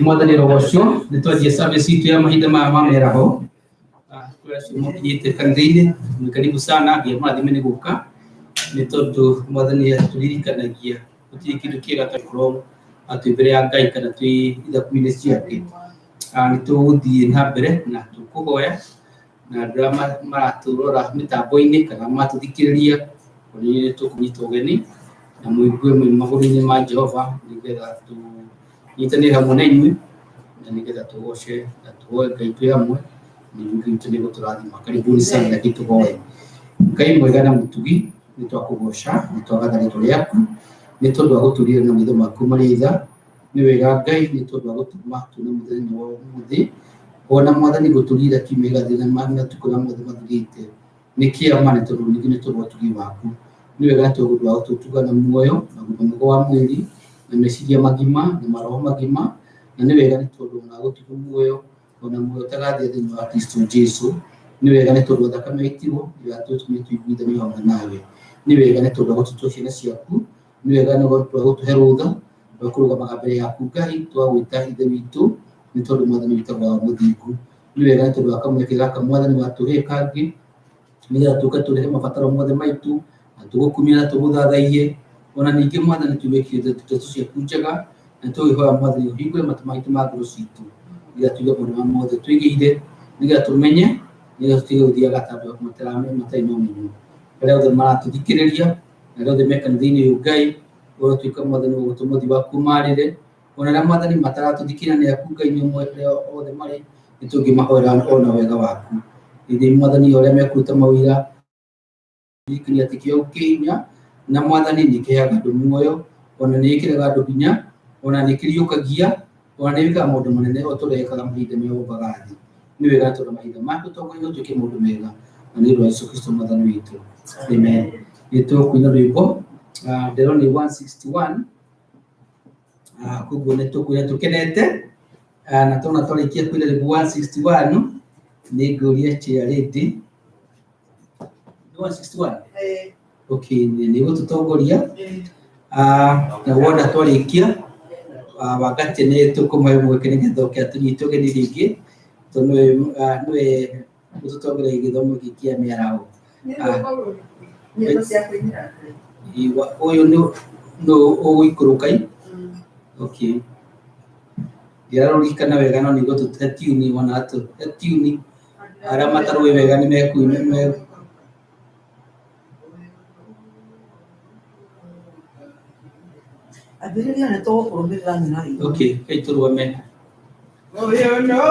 Mwathani rogocwo nĩ twanjia service itũ ya mahinda maya ma mĩaraho. Kũrĩ acio mokinyĩte kanitha-inĩ mwĩ karibu sana. Ngai amũrathime nĩ gũka, nĩ tondũ Mwathani atũririkanagia gũtirĩ kĩndũ kĩega ta gũkorwo twĩ mbere ya Ngai kana twĩ ithaku-inĩ ciake. Nĩ tũgũthiĩ na mbere na tũkũhoya na andũ arĩa maratũrora mĩtambo-inĩ kana maratũthikĩrĩria, nĩ tũkũnyita ũgeni na mũigue mwĩ magũrũ-inĩ ma Jehova, nĩgetha tũnyitanĩre hamwe na inyuĩ na nĩgetha tũgoce na tũhoe Ngai twĩ hamwe, na Ngai witũ nĩ egũtũrathima. Karibuni sana, reke tũhoe. Ngai mwega na mũtugi, nĩ twakũgoca, nĩ twagatha rĩtwa rĩaku nĩ tondũ wa gũtũrira na maitho maku marĩ tha. Nĩ wega Ngai nĩ tondũ wa gũtũma tuone mũthenya wa ũmũthĩ, ona Mwathani gũtũrira kiumia gĩgathira na matukũ marĩa mothe mathirĩte nĩ kĩama, nĩ tondũ ningĩ nĩ tondũ wa ũtugi waku. Nĩ wega tondũ wa gũtũtuga na muoyo na ũgima mwega wa mwĩrĩ na meciria magima na maroho magima, na nĩ wega nĩ tondũ ona gũtuga muoyo ona muoyo ũtagathira thĩinĩ wa Kristo Jesu. Nĩ wega nĩ tondũ wa thakame yaitirwo yatũtũmire tũiguithanio hamwe nawe. Nĩ wega nĩ tondũ wa gũtũtua ciana ciaku. Nĩ wega nĩ tondũ wa gũtũhe rũtha rwa kũrũgamaga mbere yaku Ngai, twagwĩta Ithe witũ, nĩ tondũ Mwathani wĩtagwo wa mũthingu. Nĩ wega nĩ tondũ wa kamweke gaka Mwathani watũhe kangĩ, nĩgetha tũke tũrehe mabataro mothe maitũ na tũgũkumie na tũgũthathaiye. Ona ningĩ Mwathani tũwĩkire ndeto ciaku njega, na tũgĩhoya Mwathani ũhingũre matũ maitũ ma ngoro citũ, nĩgetha tũigue maũndũ marĩa mothe twĩgĩire, nĩgetha tũmenye, nĩgetha tũtige gũthiaga ta andũ matarĩ na ũmenyo. Arĩa othe maratũthikĩrĩria na arĩa othe me kanitha-inĩ ũyũ Ngai, ũrotuĩka Mwathani wa gũtũma ũthiũ waku ũmarĩre. Ona arĩa Mwathani mataratũthikĩrĩria nĩ aku Ngai nĩ ũmoĩ kũrĩa othe marĩ, nĩ tũngĩmahoera ona wega waku. Ithĩ Mwathani ũrĩa mekũruta mawĩra, ririkania atĩ kĩo kĩ hinya na Mwathani nĩ kĩheaga andũ muoyo, ona nĩ ĩkĩraga andũ hinya, ona nĩ kĩriũkagia, ona nĩ ĩkaga maũndũ manene o ta ũrĩa ĩkaga mahinda marĩa ũmbaga thĩ. Nĩ wega tondũ mahinda maku tũtongorie ũtuĩke maũndũ mega, na nĩ ũndũ wa Yesu Kristo Mwathani witũ. Amen. Nĩ tũkũina rwĩmbo ndĩrona nĩ 161, koguo nĩ tũkũina tũkenete, na tona twarĩkia kũina rwĩmbo 161 nĩ ngũria chair lady. 161? Okay, nĩ gũtũtongoria na wona twarĩkia Wangati nĩ tũkũmũhe mweke nĩgetha oke atũnyite ũgeni rĩngĩ, tondũ nĩwe ũtũtongoragia gĩthomo gĩkĩ kĩa mĩaraho. Nyĩmbo cia kũinĩra Ngai. Ũyũ nĩ ũgũikũrũka i? Okay. Ndirarũririkana wega no nĩguo tũhe tiuni ona tũhe tiuni arĩa matarũĩ wega nĩ mekuina. Ambĩrĩria nĩ tũgũkũrũmĩrĩra nyina witũ. Okay, kai tũrũgame. Ũyũ nũ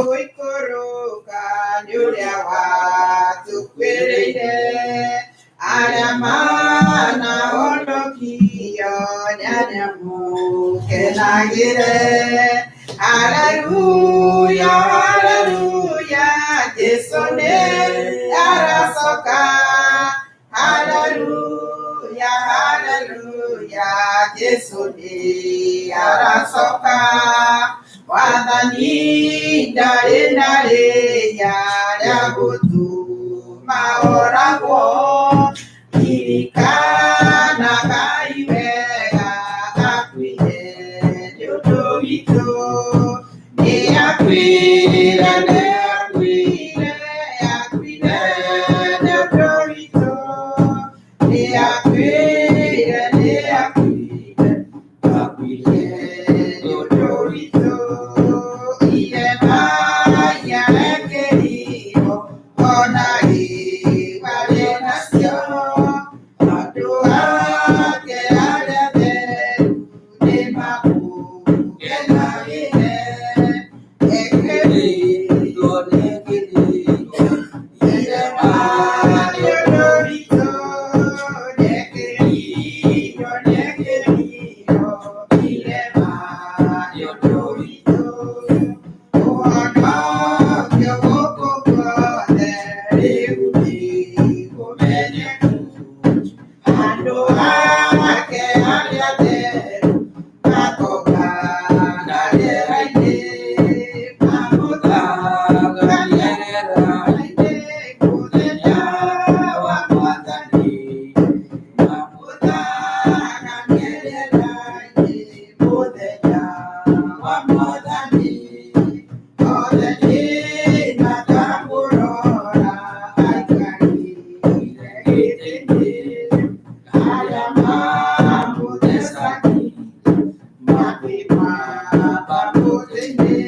gũikũrũka nĩ ũrĩa watũkuĩrĩire, arĩa manahonokio nĩ arĩa mũkenagĩre. Haleluya, haleluya, Jesu nĩ aracoka. Haleluya, haleluya, Jesu nĩ aracoka. Mwathani ndarĩ na rĩya rĩa gũtũma oragwo, ririkanagai wega akuire nĩ ũndũ witũ. Nĩ akuire, nĩ akuire, akuire nĩ ũndũ witũ. Nĩ akuire, nĩ akuire, akuire nĩ ũndũ witũ. Irema iarekĩrirwo ona rĩu arĩ nacio, andũ ake arĩa atheru nĩ mamũkenagĩre. Ekĩrirwo nĩ kĩrirwo irema nĩ ũndũ witũ. Ekĩrirwo Arĩa mamũthecagĩra makĩmwamba mũtĩ-inĩ,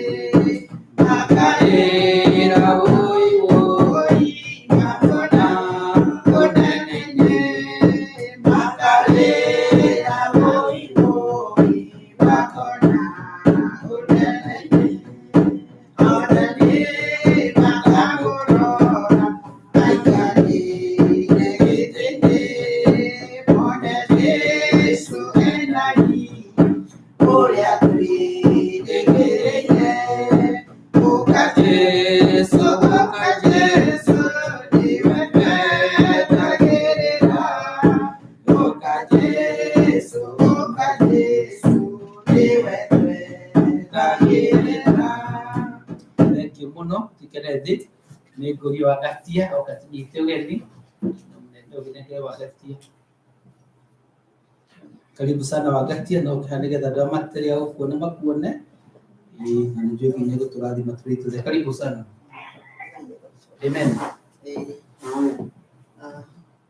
Makarĩra wũi wũi, makona ũnene-inĩ, makarĩra wũi wũi, makona ũnene-inĩ. Ona niĩ makamũrora aikarĩire gĩtĩ-inĩ, mone Jesũ ena riiri ũrĩa twĩrĩgĩrĩire. Ũka Jesũ, ũka Jesũ, nĩwe twetagĩrĩra. Ũka Jesũ, ũka Jesũ, nĩwe twetagĩrĩra. Thank you mũno tikere thĩ nĩ ngũri wa Gatia oka tũnyite ũgeni na mũnene ũgĩnengere wa Gatia. Karibu sana wa Gatia na ũkĩha nĩgetha andũ arĩa matarĩ a gũkuona makuone. Ĩĩ, na nĩ njũĩ nginya gũtũrathima tũrĩ ithuothe. Karibu sana. Amen.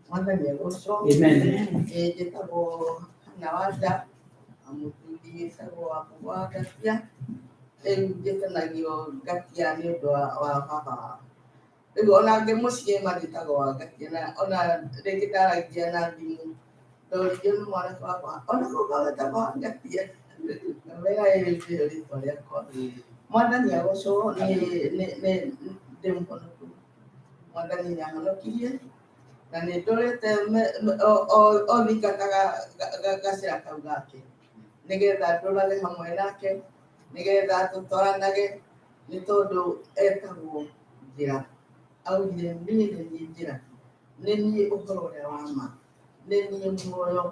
Mwathani agocwo. Amen. Njĩtagwo Hannah Wanja, na mũthuri wĩtagwo Wambũgũ wa Ngatia. Rĩu njĩtanagio Ngatia nĩ ũndũ wa baba wakwa. Rĩu ona ngĩ mũciĩ manjĩtaga wa Ngatia, na ona rĩngĩ ndaragia na thimũ ndoririo nĩ mwanake wakwa, ona gũka wĩtagwo wa Ngatia. Na wega ĩrĩ nĩrĩo rĩtwa rĩakwa. Mwathani agocwo. Nĩ ndĩ mũhonoku. Mwathani nĩ ahonokirie na nĩ ndũrĩte o thingataga gacĩra kau gake nĩgetha ndũrage hamwe nake, nĩgetha tũtwaranage, nĩ tondũ etagwo njĩra. Augire niĩ nĩ niĩ njĩra, nĩ niĩ ũhoro ũrĩa wa ma, nĩ niĩ muoyo,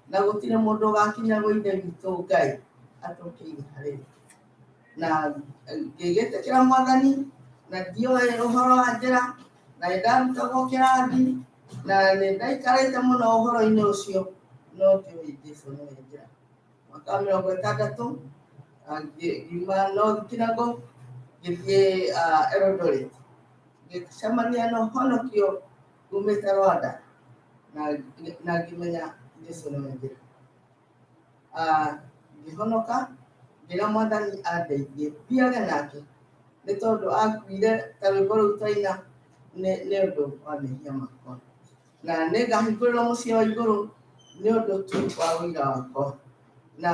na gũtirĩ mũndũ ũgakinya gwĩ Ithe witũ Ngai atokĩire harĩ we. Na ngĩgĩtĩkĩra Mwathani na ndioĩ ũhoro wa njĩra, na nĩ ndarutagwo kĩrathi na nĩ ndaikarĩte mũno ũhoro-inĩ ũcio, no ndioĩ Jesũ nĩwe njĩra. Mwaka wa 60 ngiuma North Kinango ngĩthiĩ Eldoret, ngĩcemania na ũhonokio umĩte Rwanda na ngĩmenya Jesũ nĩwe njĩra. Ngĩhonoka, ngĩra Mwathani andeithie thiage nake, nĩ tondũ akuire ta rwĩmbo rũu twaina nĩ ũndũ wa mehia makwa, na nĩngahingũrĩrwo mũciĩ wa igũrũ nĩ ũndũ tu wa ũira wakwa. Na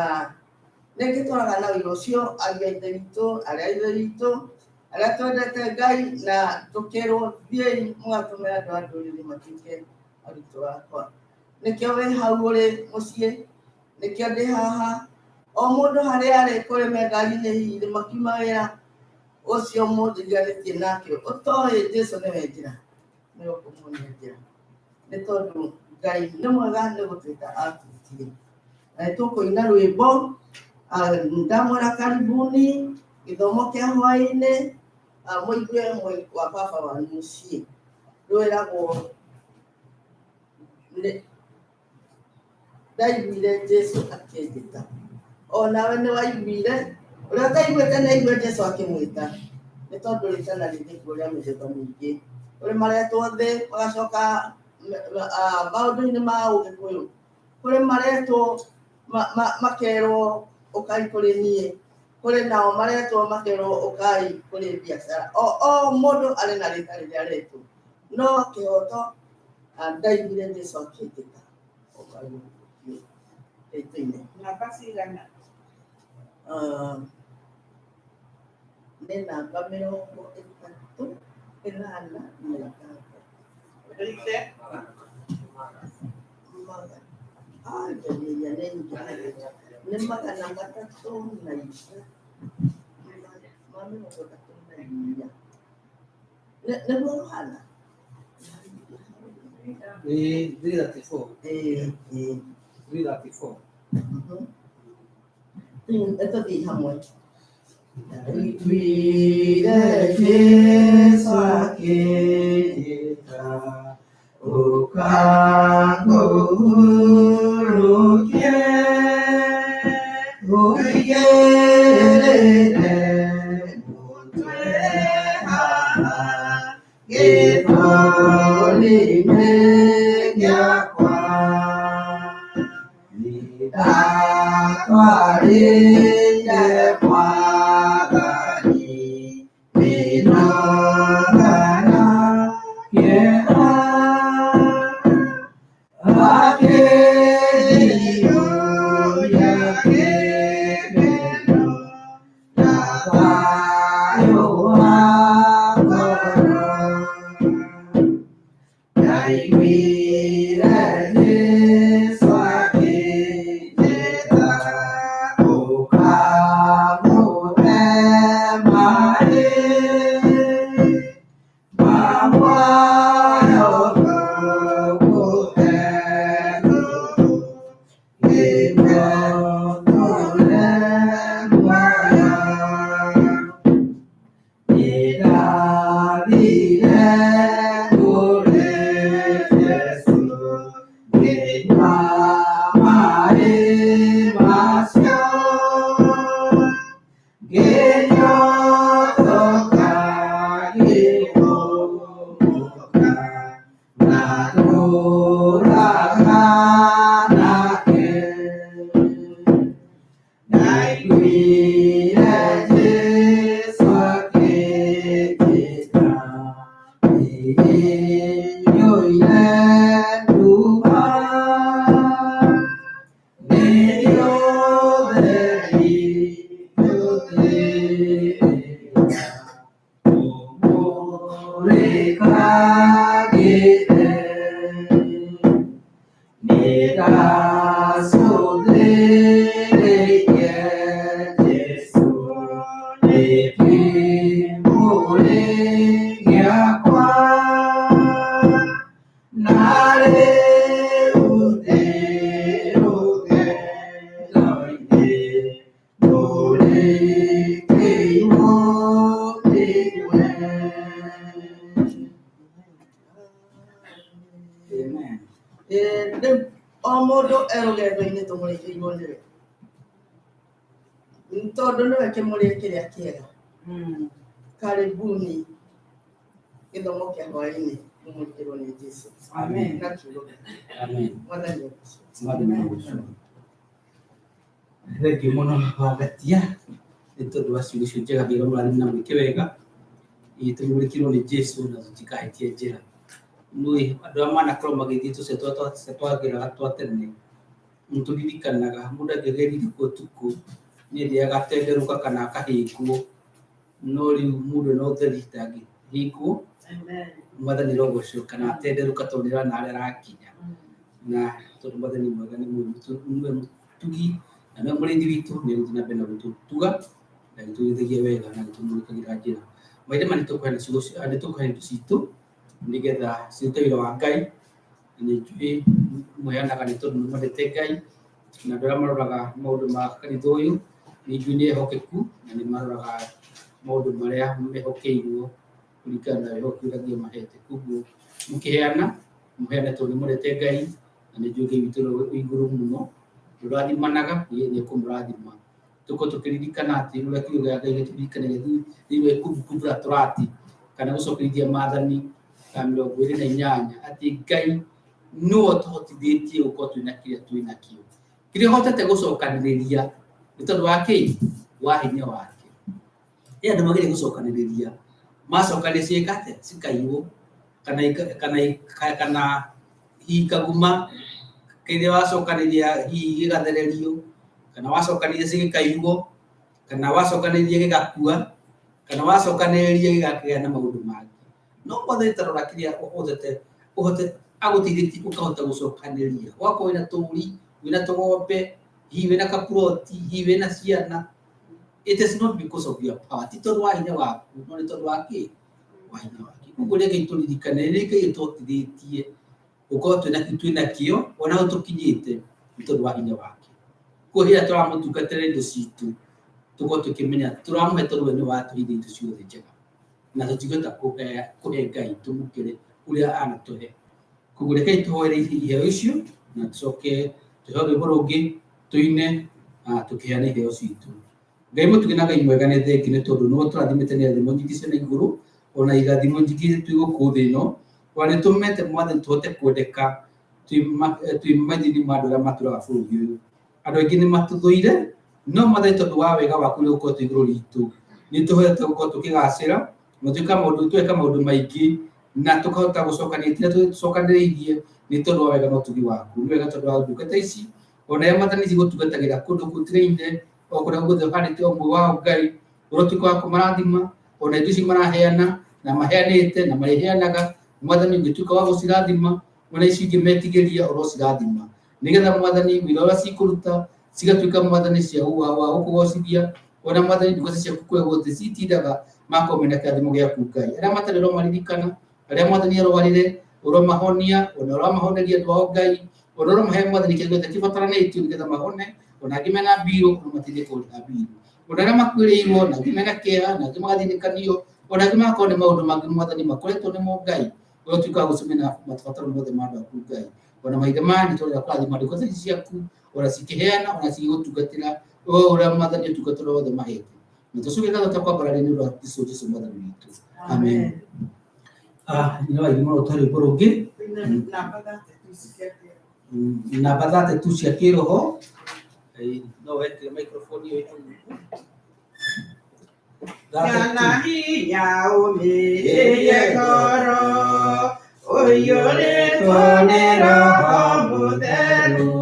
nĩngĩtwaraga na ũira ũcio ariũ a Ithe witũ, arĩa a Ithe witũ, arĩa twendete Ngai, na tũkĩrwo thiĩi mũgatũme andũ a ndũrĩrĩ matuĩke arutwo akwa. Nĩkĩo wĩ hau ũrĩ mũciĩ, nĩkĩo ndĩ haha. O mũndũ harĩa arĩ, kũrĩ me ngari-inĩ hihi makiuma wĩra ũcio mũnjiganĩtie nake ũtoĩ Jesũ nĩwe njĩra, nĩwe ũkũmuonia njĩra, nĩ tondũ Ngai nĩ mwega nĩ gũtuĩka atwĩtire. Na nĩ tũkũina rwĩmbo ndamwĩra karibuni gĩthomo kĩa hwaĩ-inĩ, mũigue wa baba wanyu mũciĩ rwĩragwo ndaiguire Jesũ akĩnjĩta. Onawe nĩ waiguire, ũrĩa ũtaiguĩte nĩ aigue Jesũ akĩmwĩta, nĩ tondũ rĩtana rĩthĩkuo rĩa mĩthemba mĩingĩ. Kũrĩ maretwo thĩ magacoka maũndũ-inĩ ma ũgĩkũyũ, kũrĩ maretwo makerwo ũkai kũrĩ niĩ, kũrĩ nao maretwo makerwo ũkai kũrĩ biacara. O mũndũ arĩ na rĩtwa rĩrĩa aretwo, no kĩhoto ndaiguire Jesũ akĩnjĩta. Rĩtwa-inĩ. Namba cigana? Nĩ namba 36. Rĩte? Nĩ nyingĩ, nĩ 334. Nĩguo rũhana. Ĩĩ, 334. Ĩĩ, ĩĩ. 334. Tũthiĩ hamwe. Ndaiguire Jesũ akĩnjĩta, ũka ngũhurũkie, ũigĩrĩre mũtwe haha gĩthũri-inĩ gĩakwa. Ndatwarĩte Mwathani mĩnoga na kĩeha, akĩnjiyũria gĩkeno na thayũ wa ngoro. Ndaiguire Jesũ akĩnjĩta, ũka mũhe maĩ ma muoyo ngũkũhe nĩguo ndũũre muoyo. Nĩndathire kũrĩ Jesũ, ngĩnyua maĩ macio, ngĩnyotoka, ngĩhũmũka, na ndũũraga nake. Ndaiguire Jesũ akĩnjĩta, nĩnyũire nduma, nĩ ũtheri ũthĩra, ũmũrĩkagĩre. Nĩndacũthĩrĩirie Jesũ, nĩ kĩmũrĩ gĩakwa, na rĩu ndĩ rũgendo-inĩ ndũrĩkĩirwo nĩwe. Amen. Rĩu o mũndũ e rũgendo-inĩ tũmũrĩkĩirwo nĩwe tondũ nĩwe kĩmũrĩ kĩrĩa kĩega. Karibuni gĩthomo kĩa hwaĩ-inĩ mũmũrĩkĩrwo nĩ Jesũ. Amen. Na kiugo gĩake. Amen. Mwathani agocwo. Mwathani agocwo. Thengiũ mũno Wangatia nĩ tondũ wa ciugo icio njega. Ngai mũrathime na mwĩke wega. Ĩĩ tũmũrĩkĩrwo nĩ Jesũ na tũtikahĩtie njĩra. Nũĩ andũ arĩa manakorwo magĩthiĩ tũcĩra tũrĩa twageraga twa tene, nĩ tũririkanaga mũndũ angĩgerire kuo ũtukũ nĩ athiaga agatenderũka kana akahĩngwo, no rĩu mũndũ ena ũtheri ndangĩhĩngwo. Mwathani arogocwo kana atenderũka tondũ nĩ arona harĩa arakinya, na tondũ Mwathani mwega nĩ nĩwe mũtugi na nĩwe mũrĩithi witũ, nĩ egũthiĩ na mbere na gũtũtuga na agĩtũrĩithagia wega na agĩtũmũrĩkagĩra njĩra. Mahinda maya nĩ tũkũheana ciugo, nĩ tũkũheana indo citũ nĩgetha cirute wĩra wa Ngai, na nĩ njũĩ mũheanaga nĩ tondũ nĩ mwendete Ngai, na andũ arĩa maroraga maũndũ ma kanitha ũyũ nĩ njũĩ nĩ ehokeku na nĩ maroraga maũndũ marĩa mehokeirwo kũringana na wĩhokeku ũrĩa Ngai amahete. Koguo mũkĩheana, mũheane tondũ nĩ mwendete Ngai, na nĩ njũĩ Ngai witũ ũrĩa wĩ igũrũ mũno ndũrathimanaga, nĩ ekũmũrathima. Tũkorwo tũkĩririkana atĩ ũrĩa kiugo kĩa Ngai gĩtũririkanagia thĩinĩ wa Kumbukumbu la Torati kana gũcokerithia maathani ka 28 atĩ Ngai nĩwe ũtũhotithĩtie gũkorwo twĩna kĩrĩa twĩ nakĩo, kĩrĩa ũhotete gũcokanĩrĩria nĩ tondũ wa kĩ wa hinya wake. Ĩ andũ magĩrĩire gũcokanĩrĩria, macokanĩrĩria ciĩka atĩa? Cikaiywo kana hihi kaguma kĩrĩa wacokanĩrĩria hihi gĩgathererio, kana wacokanĩrĩria cigĩkaiywo, kana wacokanĩrĩria gĩgakua, kana wacokanĩrĩria gĩgakĩgĩa na maũndũ mangĩ. No Mwathani ta rora kĩrĩa ũhotete ũhote agũteithĩtie ũkahota gũcokanĩrĩria, ũgakorwo wĩna tũũri, wĩna tũgombe, hihi wĩna kaburoti, hihi wĩna ciana. It is not because of your power, ti tondũ wa hinya waku, no nĩ tondũ wa kĩ? Wa hinya wake. Koguo reke tũririkane nĩ Ngai ũtũhotithĩtie gũkorwo twĩna kĩo ona hau tũkinyĩte nĩ tondũ wa hinya wake. Koguo rĩrĩa tũramũtungatĩra indo citũ, tũkorwo tũkĩmenya tũramũhe tondũ we nĩwe watũheire indo ciothe njega, na tũtingĩhota kũhe Ngai tũmũkĩre ũrĩa anatũhe. Koguo rekei tũhoere iheo icio na tũcoke tũheo rwĩmbo rũngĩ tũine tũkĩheana iheo citũ. Ngai mũtugi na Ngai mwega nĩ thengiũ nĩ tondũ nĩwe ũtũrathimĩte na irathimo nyingĩ cia na igũrũ ona irathimo nyingĩ twĩ gũkũ thĩ ĩno, ona nĩ tũmete Mwathani tũhote kwendeka Twĩ maitho-inĩ ma andũ arĩa matũraga bũrũri ũyũ. Andũ aingĩ nĩ matũthũire, no Mwathani, tondũ wa wega waku ũrĩa ũkoretwo igũrũ ritũ, nĩ tũhotete gũkorwo tũkĩgacĩra na twĩka maũndũ, tweka maũndũ maingĩ na tũkahota gũcokania itina tũcokanĩrĩirie nĩ tondũ wa wega na ũtugi waku. Nĩ wega tondũ wa ndungata ici ona arĩa Mwathani cigũtungatagĩra kũndũ gũtigaine, o kũrĩa guothe ũhandĩte ũmwe wao. Ngai, ũrotuĩka wa kũmarathima, ona indo ici maraheana na maheanĩte na marĩheanaga. Mwathani, ũngĩtuĩka wa gũcirathima, ona ici ingĩ metigĩria, ũrocirathima, nĩgetha Mwathani, wĩra ũrĩa cikũruta cigatuĩka, Mwathani, cia wa gũkũgocithia. Ona Mwathani, ndungata ciaku kũrĩa guothe citindaga makorwo mena kĩrathimo gĩaku. Ngai, arĩa matarĩ ũromaririkana, arĩa Mwathani arwarire ũromahonia, ona ũramahoneria andũ ao. Ngai, ona ũromahe, Mwathani, kĩrĩa gĩothe kĩbataranĩtio nĩgetha mahone. Ona angĩ mena mbirũ, ũramateithie kũrĩha mbirũ. Ona arĩa makuĩrĩirwo, na angĩ mena kĩeha, na angĩ magathĩnĩkanio, ona angĩ magakorwo nĩ maũndũ mangĩ, Mwathani, makoretwo nĩmo. Ngai, ũrotuĩka wa gũcemania na mabataro mothe ma andũ aku. Ngai, ona mahinda maya nĩ tũrenda kũrathima ndungata ici ciaku, ona cikĩheana, ona cigĩgũtungatĩra, o ũrĩa Mwathani ũtungatĩra wothe mahete, na tũcoke ngatho ta kwambararĩa nĩ ũndũ wa Kristo Jesu Mwathani witũ, amen. Ah, nyina wa ithimo rũtwa rwĩmbo rũngĩ. Namba 32 cia kĩroho. Namba 32 cia kĩroho. No wekire microphone ĩyo ĩhau ũguo. Kana hinya ũmĩrĩrie ngoro ũiyũrĩtwo nĩ Roho Mũtheru,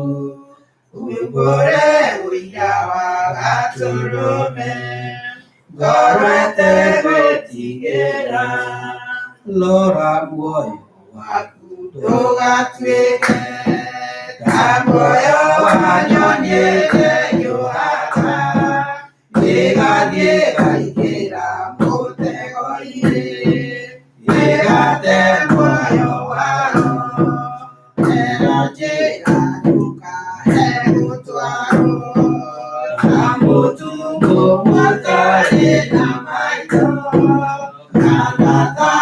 umbũre ũira wa Gatũrũme, ngoro ĩtegwĩtigĩra. Rora muoyo waku ndũgatuĩke ta muoyo wa nyoni ĩrĩa yũraga, ĩgathiĩ ĩkaingĩra mũtego-inĩ, ĩgate muoyo wayo. Ĩno njĩra ndũkae gũtwarwo ta mũtũmwo ũtarĩ na maitho, kana ta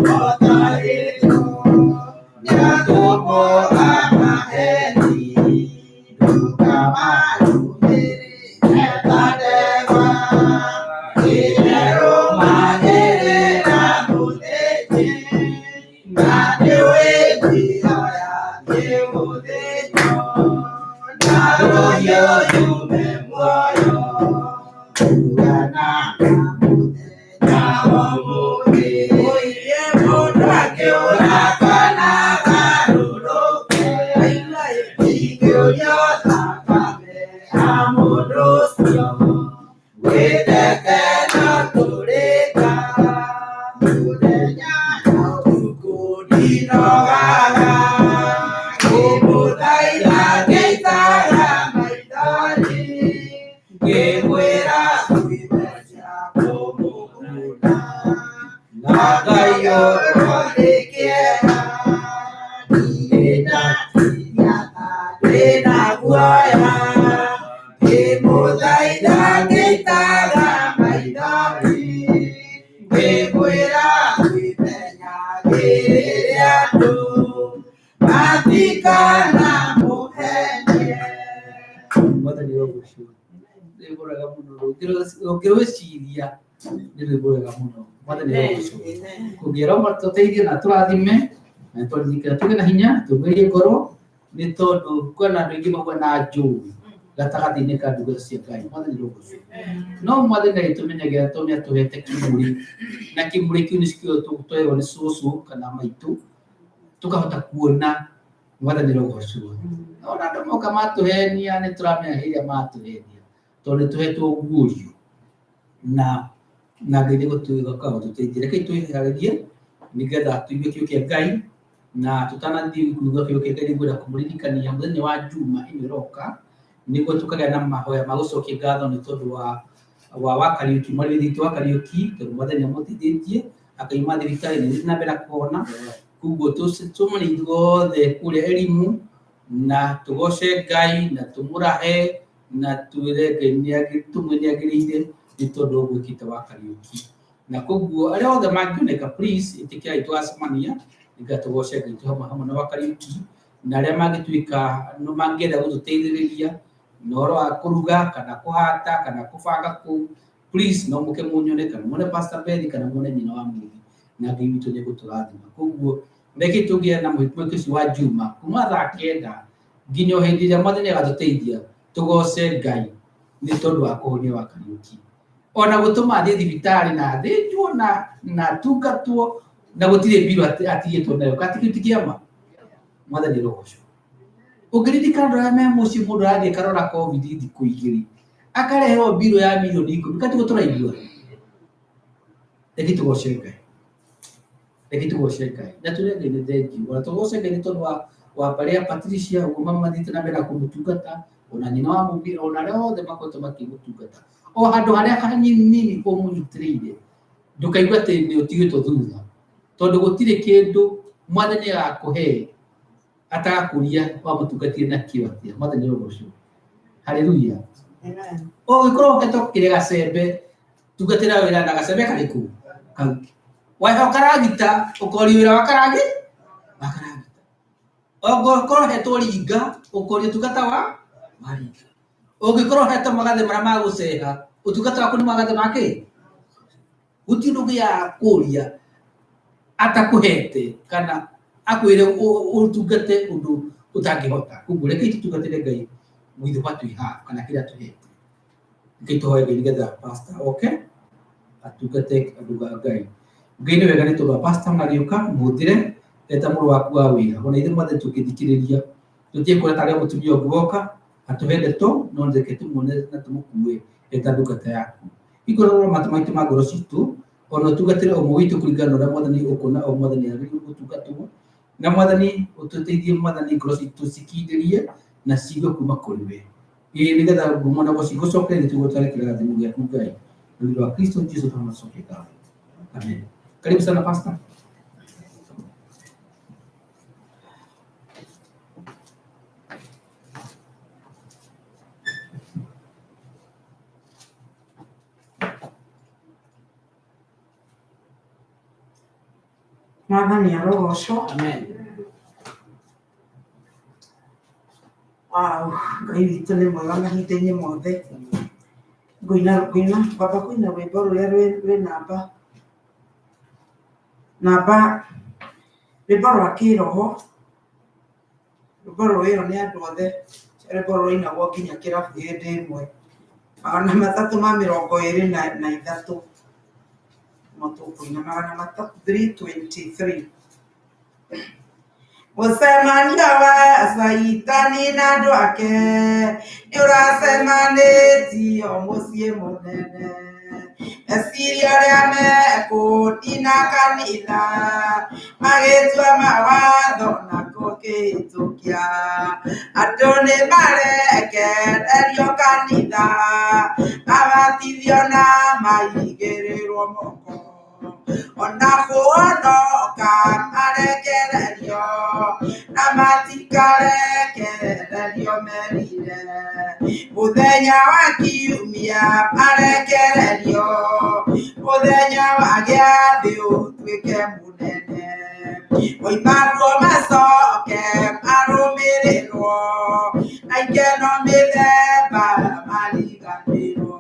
ũtahotarĩtwo nĩ atũmwo a maheni. Ndũkamarũmĩrĩre ta ndegwa ĩrũmagĩrĩra mũthĩnji, na nĩũĩ njĩra ya gũthĩnjwo, na rũhiũ yume muoyo. Ugana na mũthenya ũmũthĩ, ũiye mũndũ akĩũra kana agarũrũke, ingĩũrio thakame ya mũndũ ũcio wĩtete na tũrĩka mũthenya na ũtukũ, ndinogaga ngĩmũthaitha ngĩitaga maithori, ngĩmwĩra kwĩmecia kũmũguna, na ngaiyũrwo nĩ kĩeha. Ndirĩ ndatinia ta ndĩna guoya, ngĩmũthaitha ngĩitaga maithori, ngĩmwĩra kwĩmenyagĩrĩre andũ matikana mũhenie. Mwathani ũrogocwo. Rwĩmbo rwega mũno, ũngĩrwĩciria nĩ rwĩmbo rwega mũno. Mwathani ũrogocwo. Kũngĩra tũteithie na tũrathime na tũririkane tũgĩe na hinya, tũmĩrie ngoro, nĩ tondũ kwĩna andũ aingĩ mahuana njũĩ gatagatĩ-inĩ ka ndungata cia Ngai. Mwathani ũrogocwo. No Mwathani agĩtũmenyagĩra tondũ nĩ atũhete kĩmũrĩ, na kĩmũrĩ kĩu nĩkĩo twerwo nĩ cũcũ kana maitũ, tũkahota kuona. Mwathani ũrogocwo. Ona andũ moka matũhenia, nĩ tũramenya hĩndĩ ĩrĩa matũhenia, tondũ nĩ tũhetwo guũrio na Ngai nĩ gũtuĩka gũtũteithia. Rekei twĩharĩrie nĩgetha tũigue kiugo kĩa Ngai, na tũtanathiĩ kũigua kiugo kĩa Ngai, nĩngwenda kũmũririkania mũthenya wa Juma ĩno ĩroka nĩguo tũkagĩa na mahoya ma gũcokia ngatho nĩ tondũ wa Kariũki, mwarĩ witũ wa Kariũki, tondũ Mwathani amũteithĩtie akauma thibitarĩ na nĩ na mbere kũhona. Koguo tũcemanie ithuothe kũrĩa Elimu na tũgoce Ngai na tũmũrahe na twĩre Ngai tũmwe nĩ agĩrĩire nĩ tondũ wa ũguo ekĩte wa Kariũki. Na koguo arĩa othe mangĩoneka, please ĩtĩkĩrai tũgacemania nĩgetha tũgoce Ngai twĩ hamwe hamwe na wa Kariũki, na arĩa mangĩtuĩka no mangĩenda gũtũteithĩrĩria na ũhoro wa kũruga kana kũhata kana kũbanga kũu, please no mũke munyone, kana muone Pastor Beth, kana muone nyina wa Mũithi, na Ngai witũ nĩ egũtũrathima. Koguo Reke tũgĩe na mwĩki ũcio wa Juma kuma thaa 9 nginya o hĩndĩ ĩrĩa Mwathani agatũteithia tũgoce Ngai nĩ tondũ wa kũhonia wa Kariũki. Ona gũtũma athiĩ thibitarĩ na athĩnjwo na atungatwo na gũtirĩ mbirũ atigĩtwo nayo kati kĩu ti kĩama. Mwathani arogocwo. Ũngĩririkana andũ arĩa me mũciĩ mũndũ arathiĩ akarora COVID thikũ 2 akarehwo mbirũ ya mirioni 10 kati tũraigua. Reke tũgoce Ngai. Reke tũgoce Ngai. Na tũrĩ Ngai nĩ thengiũ. Ona tũgoce Ngai nĩ tondũ wa mbarĩ ya Patricia ũguo mamathiĩte na mbere na kũmũtungata, ona nyina wa mũmbire, ona arĩa othe makoretwo makĩmũtungata. O handũ harĩa hanini ũmũnyitĩrĩire, ndũkaigua atĩ nĩ ũtigĩtwo thutha. Tondũ gũtirĩ kĩndũ Mwathani agakũhe atagakũria wamũtungatire na kĩo atĩa. Mwathani arogocwo. Hallelujah. Amen. Ũngĩkorwo ũhetwo kĩrĩa gacembe, tungatĩra wĩra na gacembe karĩkũ? Kau. Waheho karagita, ũkorio wĩra wa karagi? Wa karagita. Ũngĩkorwo ũhetwo ringa, ũkorio ũtungata wa ringa. Ũngĩkorwo ũhetwo magathĩ marĩa ma gũceha, ũtungata waku nĩ magathĩ ma kĩ? Gũtirĩ ũndũ ũngĩaga kũria atakũhete kana akwĩre ũtungate ũndũ ũtangĩhota. Koguo reke tũtungatĩre Ngai with what we have kana kĩrĩa tũhete. Reke tũhoe Ngai nĩgetha pastor oke atungate andũ a Ngai. Ngai nĩ wega nĩ tondũ wa pastor magĩũka mũhũthĩre eta mũrũ waku wa wĩra. Ona ithuĩ mothe tũngĩthikĩrĩria tũtige kuona tarĩ mũtumia ũngĩ woka atũhe ndeto, no reke tũmuone na tũmũkue eta ndungata yaku. Hingũra matũ maitũ ma ngoro citũ, ona ũtungatĩre ũmwe witũ kũringana na ũrĩa Mwathani ũkuona o Mwathani agĩrĩirwo gũtungatwo. Na Mwathani ũtũteithie Mwathani ngoro citũ cikindĩrie na ciigue kuma kũrĩ we. Ĩĩ nĩgetha ngumo na ũgoci igũcokerie tũgũtware kĩrathimo gĩaku Ngai. Nĩ ũndũ wa Kristo Jesu tũnacokia ngatho. Amen. Karibu sana pastor. Mwathani arogocwo. Amen. Wow, Ngai witũ nĩ mwega mahinda-inĩ mothe. Ngũina ngũina ngwamba kũina rwĩmbo rũrĩa rwĩ namba namba rwĩmbo rwa kĩroho, rwĩmbo rũĩrwo nĩ andũ othe, rwĩmbo rũinagwo nginya kĩrabu hĩndĩ ĩmwe. 323 no tũkũina 323. Mũcemanio wa Caitani na andũ ake nĩ ũracemanĩtio mũciĩ mũnene. Meciria arĩa mekũnina kanitha magĩtua mawatho na kũkĩhĩtũkia. Andũ nĩ marekererio kanitha mabatithio na maigĩrĩrwo moko. Ona kũhonoka marekererio na matikarekererio merire. Mũthenya wa kiumia marekererio, mũthenya wa gĩathĩ ũtuĩke mũnene. Moima kuo macoke marũmĩrĩrwo na ikeno mĩthemba mariganĩrwo.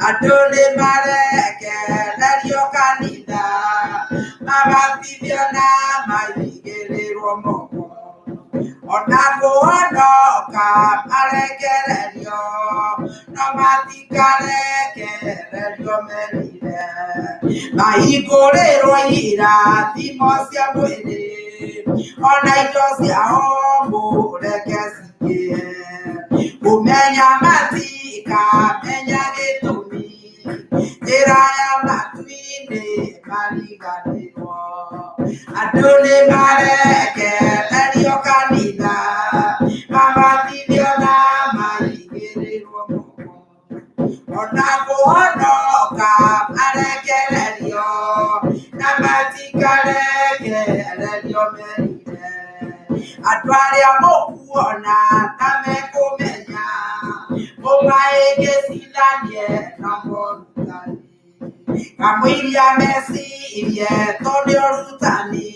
Andũ nĩ marekererio kanitha mabatithio na maigĩrĩrwo moko. Ona kũhonoka marekererio no matikarekererio merire. Mahingũrĩrwo irathimo cia mwĩrĩ ona indo ciao mũreke cingĩhe. Kũmenya matikamenya gĩtũmi, njĩra ya matu-inĩ mariganĩrwo. Andũ nĩ marekererio kanitha mabatithio na maigĩrĩrwo moko. Ona kũhonoka marekererio na matikarekererio merire. Andũ arĩa mũkuona ta mekũmenya mũmahĩngĩcithanie na morutani. Kamũiria mecirie to nĩ ũrutani,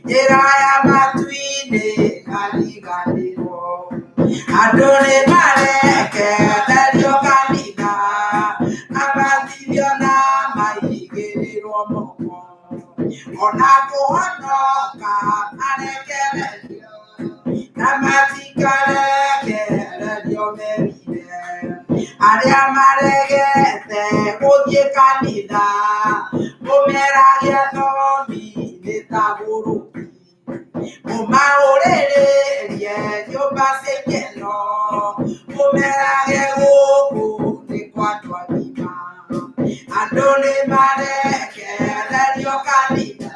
njĩra ya matu-inĩ mariganĩrwo. Andũ nĩ marekererio kanitha mabatithio na maigĩrĩrwo moko. Ona kũhonoka Arĩa maregete gũthiĩ kanitha, mũmerage athomi nĩ ta gũrũki. Mũmahũrĩrĩrie nyũmba cia ikeno, mũmerage gũkũ nĩ kwa andũ agima. Andũ nĩ marekererio kanitha,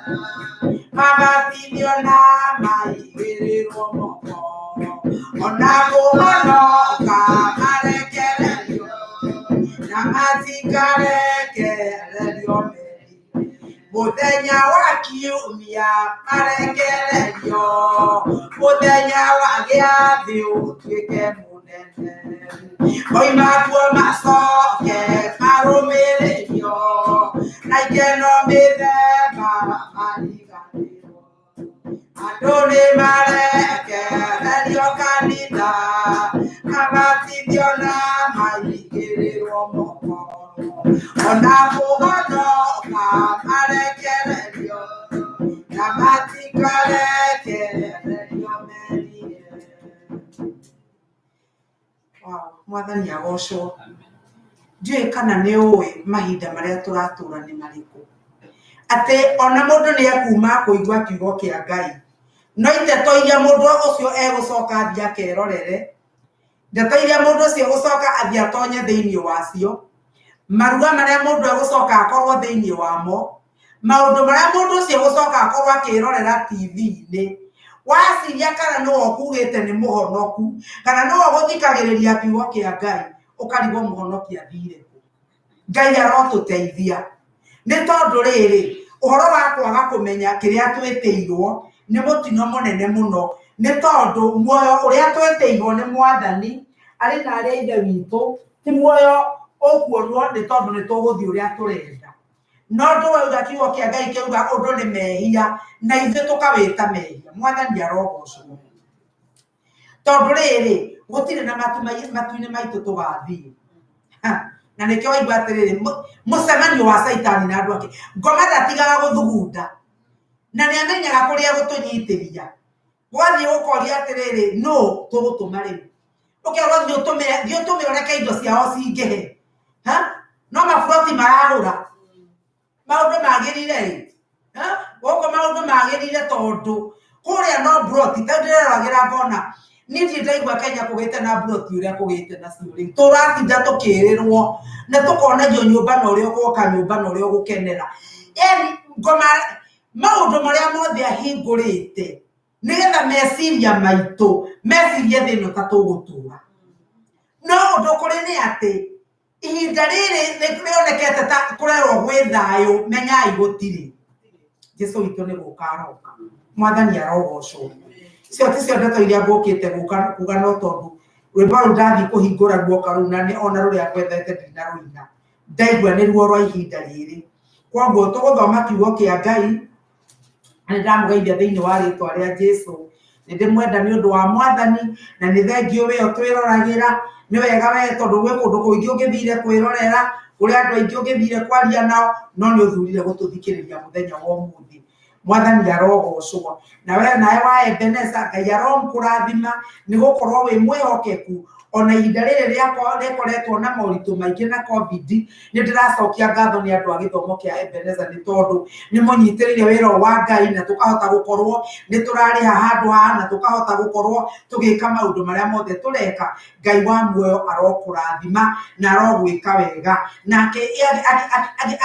mabatithio na maigĩrĩrwo moko. Ona kũhonoka marekererio, na matikarekererio merire. Mũthenya wa kiumia marekererio, mũthenya wa gĩathĩ ũtuĩke mũnene. Moima kuo macoke marũmĩrĩrio, na ikeno mĩthemba mariganĩrwo. Andũ nĩ marekererio kanitha, mabatithio na maigĩrĩrwo moko. Ona kũhonoka marekererio, na matikarekererio merire. Wow, Mwathani agocwo. Ndiũĩ kana nĩ ũĩ mahinda marĩa tũratũra nĩ marĩkũ. Atĩ ona mũndũ nĩ ekuma kũigua kiugo kĩa Ngai, no iteto iria mũndũ ũcio egũcoka athiĩ akerorere, ndeto iria mũndũ ũcio egũcoka athiĩ atonye thĩinĩ wacio, maruga marĩa mũndũ egũcoka akorwo thĩinĩ wamo, maũndũ marĩa mũndũ ũcio egũcoka akorwo akĩrorera TV-inĩ, waciria kana nĩwe ũkugĩte nĩ mũhonoku, kana nĩwe ũgũthikagĩrĩria kiugo kĩa Ngai, ũkarigwo mũhonoki athire kũ. Ngai arotũteithia. Nĩ tondũ rĩrĩ, ũhoro wa kwaga kũmenya kĩrĩa twĩtĩirwo nĩ mũtino mũnene mũno, nĩ tondũ muoyo ũrĩa twĩtĩirwo nĩ Mwathani arĩ na arĩa ithe witũ, ti muoyo ũkuonwo nĩ tondũ nĩ tũgũthiĩ ũrĩa tũrenda. No ũndũ wauga kiugo kĩa Ngai kĩauga ũndũ nĩ mehia, na ithuĩ tũkawĩta mehia. Mwathani arogocwo. Tondũ rĩrĩ, gũtirĩ na matu-inĩ maitũ tũgathiĩ. Na nĩkĩo waigua atĩrĩrĩ, mũcemanio wa caitani na andũ ake, ngoma ndatigaga gũthugunda, na nĩ amenyaga kũrĩa gũtũnyitĩria. Gwathiĩ gũkoria atĩrĩrĩ, nũ tũgũtũma rĩu? Ũkerwo thiĩ ũtũmĩre, thiĩ ũtũmĩre ũreke indo ciao cingĩhe. Ha? No maburoti maragũra. Maũndũ magĩrire ĩ. Ha? Gũkũ maũndũ magĩrire tondũ kũrĩa no mburoti, ta ndĩreroragĩra ngona niĩ ndirĩ ndaigua Kenya kũgĩte na mburoti ũrĩa kũgĩte nacio rĩu. Tũratinda tũkĩrĩrwo na tũkonagio nyũmba na ũrĩa ũgwaka nyũmba na ũrĩa ũgũkenera. Yaani ngoma maũndũ marĩa mothe ahingũrĩte nĩgetha meciria maitũ mecirie thĩ ĩno ta tũgũtũra. No ũndũ kũrĩ nĩ atĩ ihinda rĩrĩ rĩonekete ta kũrerwo gwĩ thayũ, menyai gũtirĩ. Jesu witũ nĩ gũka aroka. Mwathani arogocwo. Icio ticio ndeto iria ngũkĩte gũka kuga, no tondũ rwĩmbo rũu ndathiĩ kũhingũra ruoka rũu na nĩ ona rũrĩa ngwethete ndinarũina, ndaigua nĩ ruo rwa ihinda rĩrĩ. Koguo tũgũthoma kiugo kĩa Ngai, na nĩ ndamũgeithia thĩinĩ wa rĩtwa rĩa Jesu. Nĩ ndĩmwenda nĩ ũndũ wa Mwathani, na nĩ thengiũ we ũtwĩroragĩra. Nĩ wega we tondũ gwĩ kũndũ kũingĩ ũngĩthire kwĩrorera, kũrĩ andũ aingĩ ũngĩthire kwaria nao, no nĩ ũthurire gũtũthikĩrĩria mũthenya wa ũmũthĩ. Mwathani arogocwo. Na we nawe wa Ebeneza, Ngai arokũrathima nĩ gũkorwo wĩ mwĩhokeku. Ona ihinda rĩrĩ rĩkoretwo na moritũ maingĩ na COVID, nĩ ndĩracokia ngatho nĩ andũ a gĩthomo kĩa Ebeneza nĩ tondũ nĩ mũnyitĩrĩire wĩra ũyũ wa Ngai na tũkahota gũkorwo nĩ tũrarĩha handũ haha na tũkahota gũkorwo tũgĩka maũndũ marĩa mothe tũreka. Ngai wa muoyo arokũrathima na arogwĩka wega. Nake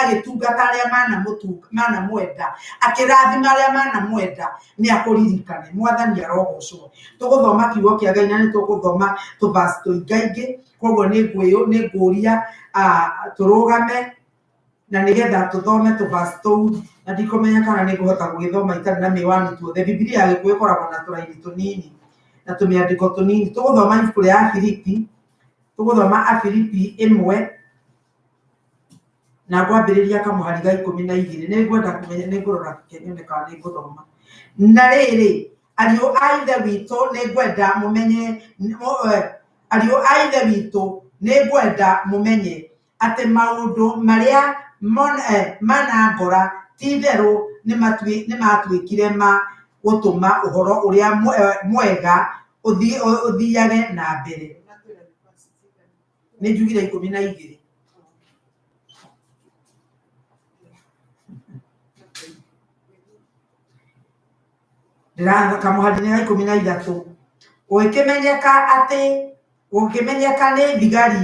agĩtungata arĩa manamwenda, akĩrathima arĩa manamwenda, nĩ akũririkane. Mwathani arogocwo. Tũgũthoma kiugo kĩa Ngai na nĩ tũgũthoma tũverse tũingaingĩ, koguo nĩ ngũria tũrũgame na nĩgetha tũthome tũverse tũu, na ndikũmenya kana nĩ ngũhota gũgĩthoma itarĩ na mĩwani tuothe. Bibilia ya Gĩkũyũ ĩkoragwo na tũraini tũnini na tũmĩandĩko tũnini. Tũgũthoma ibuku rĩa Afilipi, tũgũthoma Afilipi 1 na ngwambĩrĩria kamũhari ga 12. Nĩ ngwenda kũmenya, nĩ ngũrora nyone kana nĩ ngũthoma. Na rĩrĩ, ariũ a Ithe witũ, nĩ ngwenda mũmenye, ariũ a Ithe witũ, nĩ ngwenda mũmenye atĩ maũndũ marĩa manangora ti-itherũ nĩ matuĩkire ma gũtũma ũhoro ũrĩa mwega ũthiage na mbere. Nĩ njugire 12. Kamũhari-inĩ ga 13, gũgĩkĩmenyeka atĩ gũkĩmenyeka nĩ thigari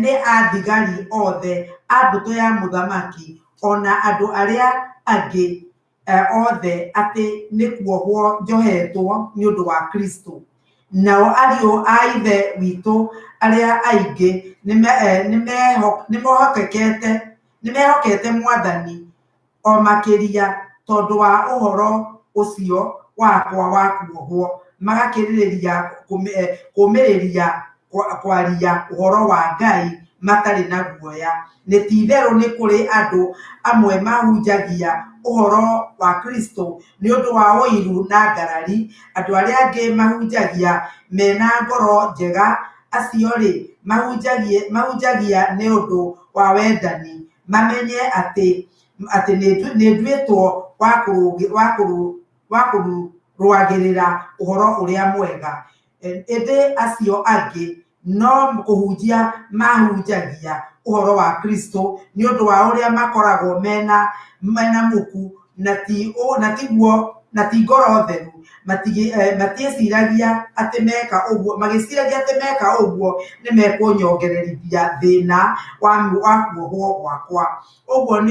nĩ athigari othe a mbũtũ ya mũthamaki ona andũ arĩa angĩ othe atĩ nĩ kuohwo njohetwo nĩ ũndũ wa Kristo. Nao ariũ a Ithe witũ arĩa aingĩ nĩmehokete Mwathani o makĩria tondũ wa ũhoro ũcio wakwa wa kuohwo, magakĩrĩrĩria kũmĩrĩria kwaria ũhoro wa Ngai matarĩ na guoya. Nĩ ti-itherũ nĩ kũrĩ andũ amwe mahunjagia ũhoro wa Kristo nĩ ũndũ wa ũiru na ngarari, andũ arĩa angĩ mahunjagia mena ngoro njega, acio-rĩ mahunjagia nĩ ũndũ wa wendani, mamenye atĩ nĩ nduĩtwo wa kũrũagĩrĩra ũhoro ũrĩa mwega. Ĩndĩ acio angĩ no kũhunjia mahunjagia ũhoro wa Kristo nĩ ũndũ wa ũrĩa makoragwo mena muku na ti ngoro theru, matiĩciragia atĩ meka ũguo, magĩciragia atĩ meka ũguo nĩ mekũnyongererithia thĩna wa kuohwo gwakwa. Ũguo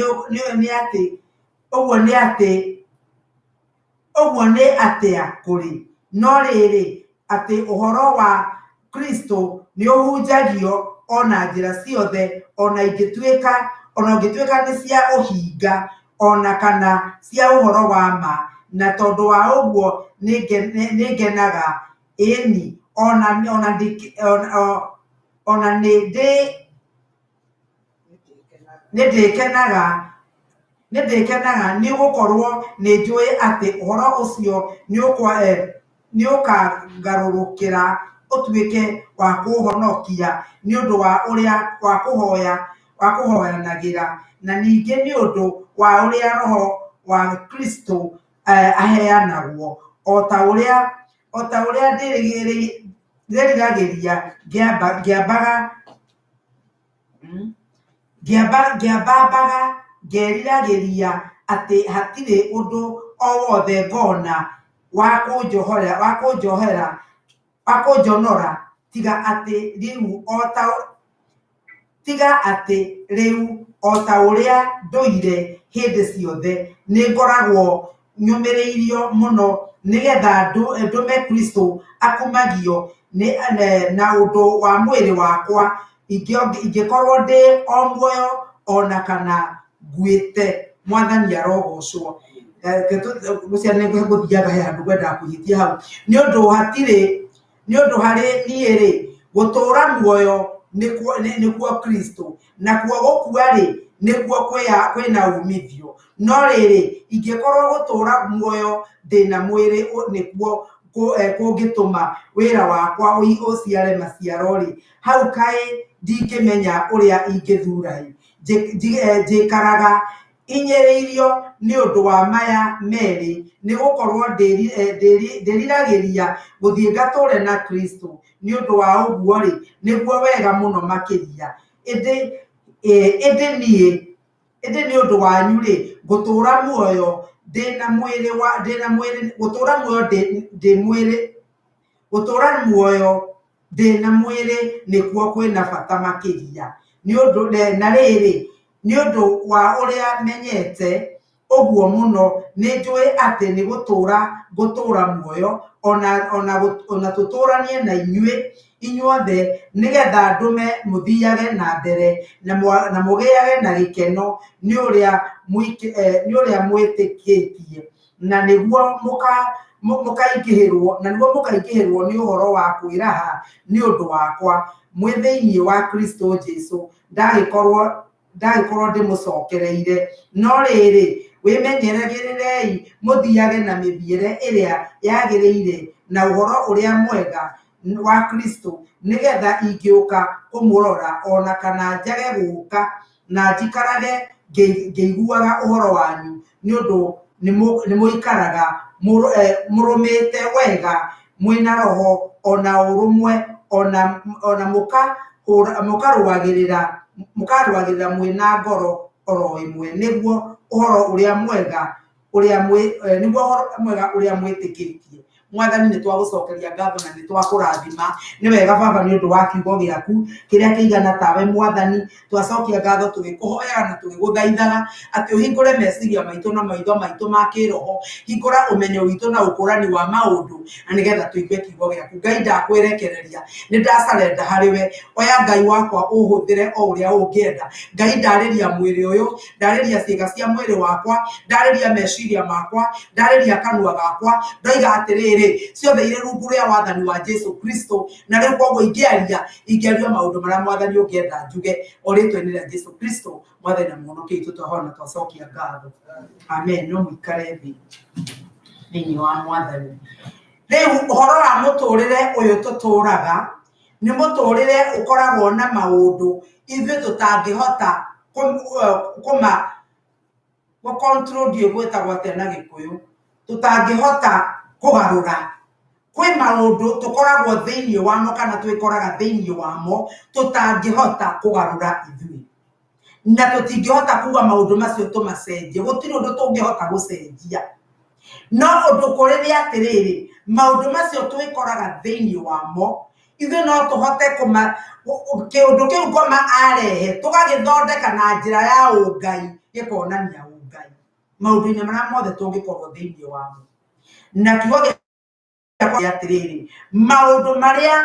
nĩ atĩa kũrĩ? No rĩrĩ, atĩ ũhoro wa Kristo nĩ ũhunjagio o na njĩra ciothe, ona ingĩtuĩka nĩ cia ũhinga ona kana cia ũhoro wa ma, na tondũ wa ũguo nĩ ngenaga, ĩni ona nĩ ndĩkenaga nĩ gũkorwo nĩ njũĩ atĩ ũhoro ũcio nĩ ũkagarũrũkĩra ũtuĩke wa kũhonokia nĩ ũndũ wa ũrĩa wa kũhoyanagĩra, na ningĩ nĩ ũndũ wa ũrĩa Roho wa Kristo aheanagwo, o ta ũrĩa ndĩriragĩria ngĩambambaga ngeriragĩria atĩ hatirĩ ũndũ o wothe ngona wa kũnjonora tiga atĩ rĩu o ta ũrĩa ndũire hĩndĩ ciothe nĩ ngoragwo nyũmĩrĩirio mũno, nĩgetha ndũme Kristo akumagio na ũndũ wa mwĩrĩ wakwa, ingĩkorwo ndĩ o muoyo ona kana nguĩte. Mwathani arogocwo. Ngũthiaga he handũ ngwendaga kũhĩtia hau, nĩ ũndũ harĩ niĩ-rĩ, gũtũũra muoyo nĩkuo Kristo, nakuo gũkua-rĩ nĩkuo kwĩna uumithio. No rĩrĩ, ingĩkorwo gũtũũra muoyo ndĩna mwĩrĩ nĩkuo kũngĩtũma wĩra wakwa ũciare maciaro-rĩ, hau kaĩ ndingĩmenya ũrĩa ingĩthuura-ĩ. Njikaraga hinyĩrĩirio nĩ ũndũ wa maya merĩ, nĩ gũkorwo ndĩriragĩria gũthiĩ ngatũũre na Kristo, nĩ ũndũ wa ũguo-rĩ, nĩguo wega mũno makĩria. Ĩndĩ nĩ ũndũ wanyu-rĩ, ngũtũũra muoyo ndĩna mwĩrĩ nĩkuo kwĩna bata makĩria. Na rĩrĩ, nĩ ũndũ wa ũrĩa menyete ũguo mũno, nĩ njũĩ atĩ nĩ gũtũũra ngũtũũra muoyo ona tũtũũranie na inyuĩ inyuothe, nĩgetha ndũme mũthiage na mbere na mũgĩage na gĩkeno nĩ ũrĩa mwĩtĩkĩtie, na nĩguo mũkaingĩhĩrwo nĩ ũhoro wa kwĩraha nĩ ũndũ wakwa mwĩ thĩinĩ wa Kristo Jesu, ndagĩkorwo ndĩmũcokereire. No rĩrĩ, wĩmenyagĩrĩrei mũthiage na mĩthiĩre ĩrĩa yagĩrĩire na ũhoro ũrĩa mwega wa Kristo, nĩgetha ingĩũka kũmũrora ona kana njage gũũka, na njikarage ngĩiguaga ũhoro wanyu, nĩ ũndũ nĩmũikaraga mũrũmĩte wega mwĩna roho ona ũrũmwe, ona mũkarũagĩrĩra mũkarũagĩrĩra mwĩna ngoro oro ĩmwe nĩguo ũhoro ũrĩa mwega ũrĩa mwĩ nĩguo ũhoro mwega ũrĩa mwĩtĩkĩtie. Mwathani nĩ twagũcokeria ngatho na nĩ twakũrathima. Nĩ wega baba nĩ ũndũ wa kiugo gĩaku kĩrĩa kĩigana tawe mwathani. Twacokia ngatho tũgĩkũhoyaga na tũgĩgũthaithaga atĩ ũhingũre meciria maitũ na maitho maitũ ma kĩroho, hingũra ũmenyo witũ na ũkũrani wa maũndũ na nĩgetha tũigue kiugo gĩaku. Ngai ndakwĩrekereria, nĩ ndacarenda harĩ we. Oya Ngai wakwa ũhũthĩre o ũrĩa ũngĩenda. Ngai ndarĩria mwĩrĩ ũyũ, ndarĩria ciĩga cia mwĩrĩ wakwa, ndarĩria meciria makwa, ndarĩria kanua gakwa, ndoiga atĩrĩrĩ, ciothe irĩ rungu rĩa wathani wa Jesu Kristo. Na rĩu koguo ingĩaria, ingĩaria maũndũ marĩa mwathani ũngĩenda njuge, o rĩtwa-inĩ rĩa Jesu Kristo, mwathani na mũhonokia witũ twahoya na twacokia ngatho. Amen. No mũikare thĩ thĩinĩ wa mwathani. Rĩu ũhoro wa mũtũrĩre ũyũ tũtũraga, nĩ mũtũrĩre ũkoragwo na maũndũ ithuĩ tũtangĩhota kũma gũ control ndiũĩ gwĩtagwo atĩa na gĩkũyũ, tũtangĩhota kũgarũra. Kwĩ maũndũ tũkoragwo thĩinĩ wamo kana twĩkoraga thĩinĩ wamo tũtangĩhota kũgarũra ithuĩ. Na tũtingĩhota kuga maũndũ macio tũmacenjie, gũtirĩ ũndũ tũngĩhota gũcenjia. No ũndũ kũrĩ nĩ atĩrĩrĩ, maũndũ macio twĩkoraga thĩinĩ wamo, ithuĩ no tũhote kũma kĩũndũ kĩu ngoma arehe, tũgagĩthondeka na njĩra ya ũngai, gĩkonania ũngai maũndũ-inĩ marĩa mothe tũngĩkorwo thĩinĩ wamo. Na kiugo gĩakwa atĩrĩrĩ, maũndũ marĩa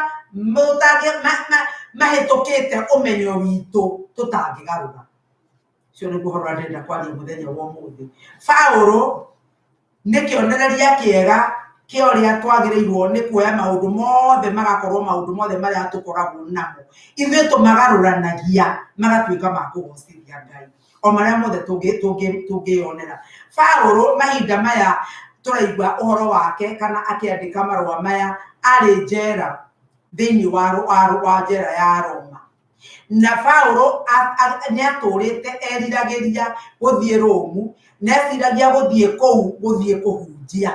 mahĩtũkĩte ũmenyo witũ tũtangĩgarũra. Ũcio nĩguo ũhoro ũrĩa ndĩrenda kwaria mũthenya wa ũmũthĩ. Paũlũ nĩ kĩonereria kĩega kĩa ũrĩa twagĩrĩirwo nĩ kuoya maũndũ mothe magakorwo maũndũ mothe marĩa tũkoragwo namo. Ithuĩ tũmagarũranagia magatuĩka ma kũgocithia Ngai. O marĩa mothe tũngĩyonera. Paũlũ mahinda maya tũraigua ũhoro wake kana akĩandĩka marũa maya arĩ njera thĩinĩ wa njera ya Roma. Na Paũlũ nĩ atũrĩte eriragĩria gũthiĩ Rũmu, na eciragia gũthiĩ kũu gũthiĩ kũhunjia.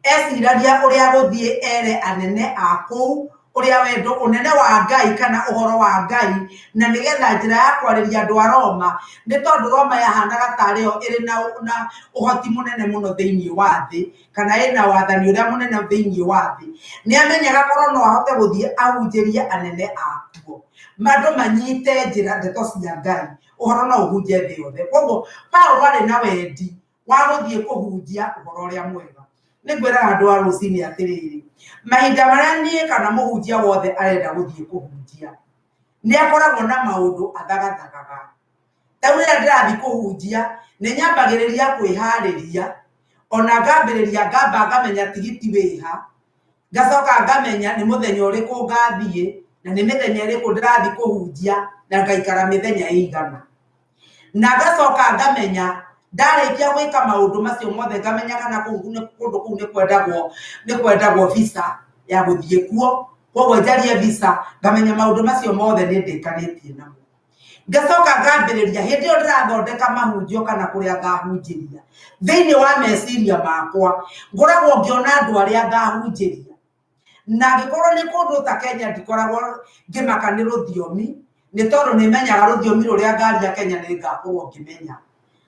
Eciragia ũrĩa gũthiĩ ere anene a kũu ũrĩa wendo ũnene wa Ngai kana ũhoro wa Ngai, na nĩgetha njĩra ya kwarĩria andũ a Roma, nĩ tondũ Roma yahanaga tarĩ yo ĩrĩ na ũhoti mũnene mũno thĩinĩ wa thĩ, kana ĩna wathani ũrĩa mũnene thĩinĩ wa thĩ. Nĩ amenyaga korwo no ahote gũthiĩ ahunjĩrie anene akuo, andũ manyite njĩra ndeto cia Ngai, ũhoro no ũhunje thĩ yothe. Koguo Paũlũ arĩ na wendi wa gũthiĩ kũhunjia ũhoro ũrĩa mwega. Nĩ ngwĩraga andũ a rũcinĩ atĩrĩrĩ, mahinda marĩa niĩ kana mũhunjia wothe arenda gũthiĩ kũhunjia, nĩ akoragwo na maũndũ athagathagaga. Ta rĩu rĩrĩa ndĩrathiĩ kũhunjia, nĩ nyambagĩrĩria kwĩharĩria, ona ngambĩrĩria ngamba ngamenya tigiti wĩha, ngacoka ngamenya nĩ mũthenya ũrĩkũ ngathiĩ, na nĩ mĩthenya ĩrĩkũ ndĩrathiĩ kũhunjia, na ngaikara mĩthenya ĩigana. Na ngacoka ngamenya ndarĩkia gwĩka maũndũ macio mothe ngamenya kana kũu kũndũ kũu nĩ kwendagwo visa ya gũthiĩ kuo, koguo njarie visa, ngamenya maũndũ macio mothe nĩ ndĩkanĩtie namo. Ngacoka ngambĩrĩria hĩndĩ ĩyo ndĩrathondeka mahunjio kana kũrĩa ngahunjĩria, thĩinĩ wa meciria makwa ngoragwo ngĩona andũ arĩa ngahunjĩria. Na angĩkorwo nĩ kũndũ ta Kenya ndikoragwo ngĩmaka nĩ rũthiomi, nĩ tondũ nĩ menyaga rũthiomi rũrĩa ngaria Kenya nĩ ngakorwo ngĩmenya.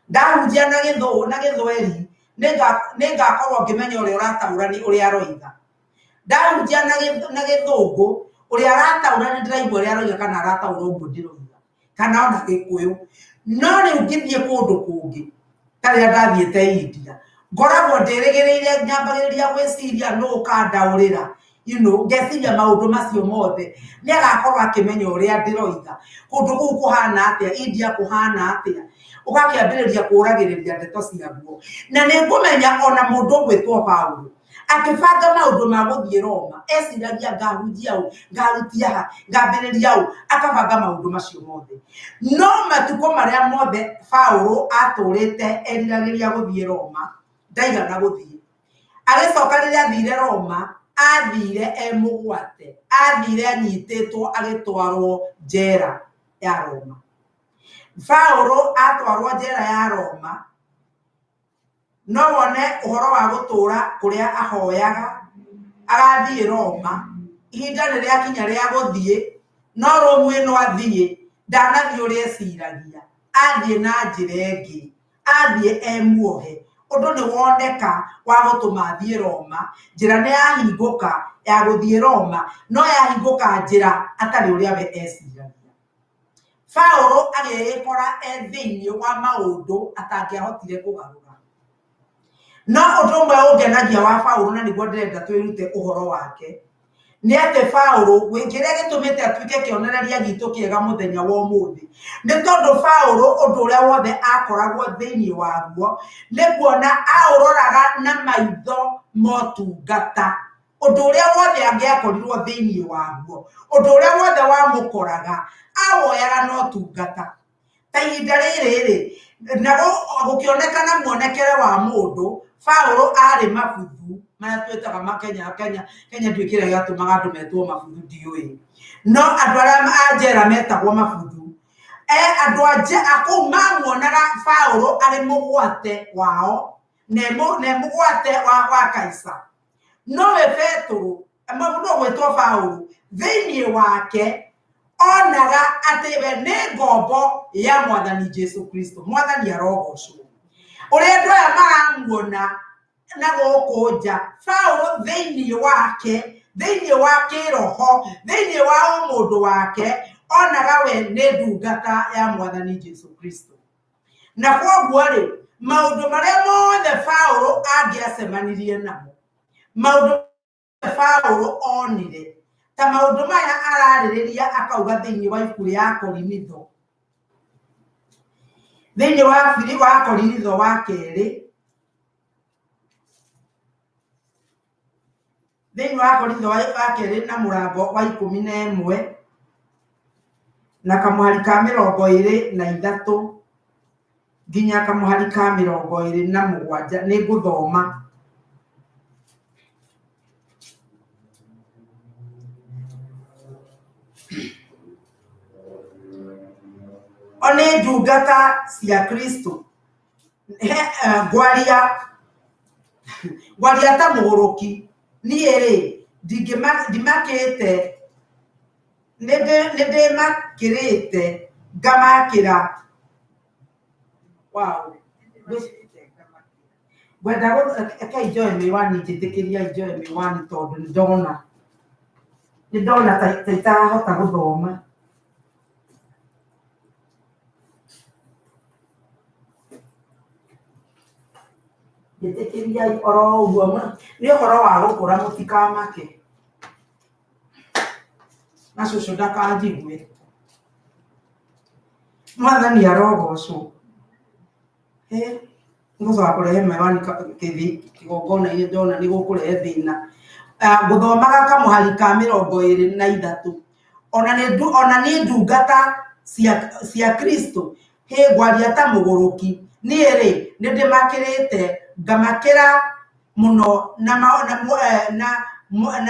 Ndahunjia na gĩthweri nĩ ngakorwo ngĩmenya ũrĩa ũrataũra nĩ ũrĩa aroiga. Ndahunjia na gĩthũngũ, ũrĩa arataũra nĩ ndĩraigua ũrĩa aroiga kana arataũra ũguo ndĩroiga, kana ona gĩkũyũ. No rĩu ngĩthiĩ kũndũ kũngĩ, ta rĩrĩa ndathiĩte India, ngoragwo ndĩrĩgĩrĩire nyambagĩrĩria gwĩciria nũ ũkandaũrĩra, ngeciria maũndũ macio mothe, nĩ agakorwo akĩmenya ũrĩa ndĩroiga, kũndũ kũu kũhana atĩa, India kũhana atĩa, ũgakĩambĩrĩria kũragĩrĩria ndeto ciaguo. Na nĩ ngũmenya ona mũndũ ũgwĩtwo Paũlũ, akĩbanga maũndũ ma gũthiĩ Roma, eciragia ngahunjia ũ, ngarutia ha, ngambĩrĩria ũ, akabanga maũndũ macio mothe. No matukũ marĩa mothe Paũlũ atũrĩte eriragĩria gũthiĩ Roma, ndaigana gũthiĩ. Agĩcoka rĩrĩa athire Roma, athire e mũgwate, athire anyitĩtwo agĩtwarwo njera ya Roma. Paũlũ atwarwo njera ya Roma, no wone ũhoro wa gũtũra kũrĩa ahoyaga, agathiĩ Roma, ihinda nĩ rĩakinya rĩa gũthiĩ, No rũmu ĩno athiĩ, ndanathiĩ ũrĩa eciragia, athiĩ na njĩra ĩngĩ, athiĩ e muohe. Ũndũ nĩ woneka wa gũtũma athiĩ Roma, njĩra nĩ yahingũka ya gũthiĩ Roma, no yahingũka njĩra atarĩ ũrĩa we eciragia. Paũlũ agĩĩkora e thĩinĩ wa maũndũ atangĩahotire kũgarũra. No ũndũ ũmwe ũngenagia wa Paũlũ na nĩguo ndĩrenda twĩrute ũhoro wake, nĩ atĩ Paũlũ, kĩrĩa gĩtũmĩte atuĩke kĩonereria gitũ kĩega mũthenya wa ũmũthĩ, nĩ tondũ Paũlũ ũndũ ũrĩa wothe akoragwo thĩinĩ waguo, nĩ kuona aũroraga na maitho ma ũtungata. Ũndũ ũrĩa wothe angĩakorirwo thĩinĩ waguo, ũndũ ũrĩa wothe wamũkoraga, awoyaga na ũtungata. Ta ihinda rĩrĩ rĩ, na gũkĩonekana muonekere wa mũndũ, Paũlũ arĩ mabuthu, marĩa twĩtaga ma Kenya, Kenya, Kenya ndiũĩ kĩrĩa gĩatũmaga andũ metwo mabuthu ndiũĩ. No andũ arĩa a njera metagwo mabuthu. Andũ a kũu mamuonaga Paũlũ arĩ mũgwate wao, na e mũgwate wa Kaisa. Nowe Petũrũ, mũndũ ũgwĩtwo Paũlũ, thĩinĩ wake onaga atĩ we nĩ ngombo ya Mwathani Jesu Kristo. Mwathani arogocwo. Ũrĩa andũ aya maramuona na gũkũ nja, Paũlũ thĩinĩ wake, thĩinĩ wa kĩroho, thĩinĩ wa ũmũndũ wake, onaga we nĩ ndungata ya Mwathani Jesu Kristo. Na kwoguo rĩ, maũndũ marĩa mothe Paũlũ angĩacemanirie namo, maũndũ Paũlũ onire, ta maũndũ maya ararĩrĩria akauga thĩinĩ wa ibuku rĩa Akorinitho, thĩinĩ wa biri wa Akorinitho wa kerĩ, thĩinĩ wa Akorintho wa kerĩ na mũrango wa 11 na kamũhari ka 23 nginya kamũhari ka 27 nĩ ngũthoma. O nĩ ndungata cia Kristo, ngwaria ngwaria ta mũgũrũki, niĩ rĩ, ndimakĩte, nĩ ndĩmakĩrĩte ngamakĩra. Wow. Ngwenda rekei njoe mĩwani, njĩtĩkĩriai njoe mĩwani tondũ nĩ ndona, nĩ ndona ta itarahota gũthoma. Njĩtĩkĩriai oro ũguo, nĩ ũhoro wa gũkũra mũtikamake. Na cũcũ ndakanjigue. Mwathani arogocwo. Ngũcoka kũrehe mĩwani kĩgongona-inĩ ndona nĩ gũkũrehe thĩna. Ngũthomaga kamũhari ka 23. Ona niĩ ndungata cia Kristo, hĩ ngwaria ta mũgũrũki, niĩ rĩ, nĩ ndĩmakĩrĩte, ngamakĩra mũno na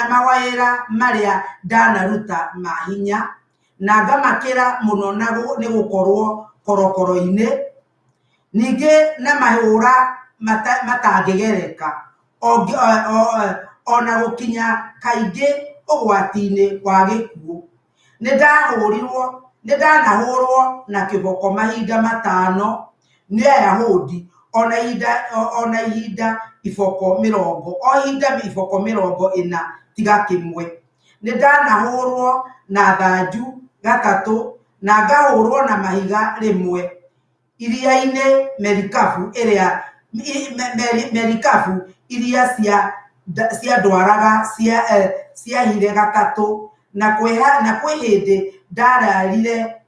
mawĩra marĩa ndanaruta ma hinya, na ngamakĩra mũno nĩ gũkorwo korokoro-inĩ, ningĩ na mahũra matangĩgereka, ona gũkinya kaingĩ ũgwati-inĩ wa gĩkuũ. Nĩ ndahũrirwo, nĩ ndanahũrwo na kĩboko mahinda matano nĩ Ayahudi, ona ihinda ona ihinda iboko mĩrongo, o ihinda iboko 40 tiga kĩmwe. Nĩ ndanahũrwo na thanju gatatũ na ngahũrwo na mahiga rĩmwe iria-inĩ merikabu ĩrĩa merikabu iria cia ciandwaraga ciahire gatatũ, na kwĩ hĩndĩ ndararire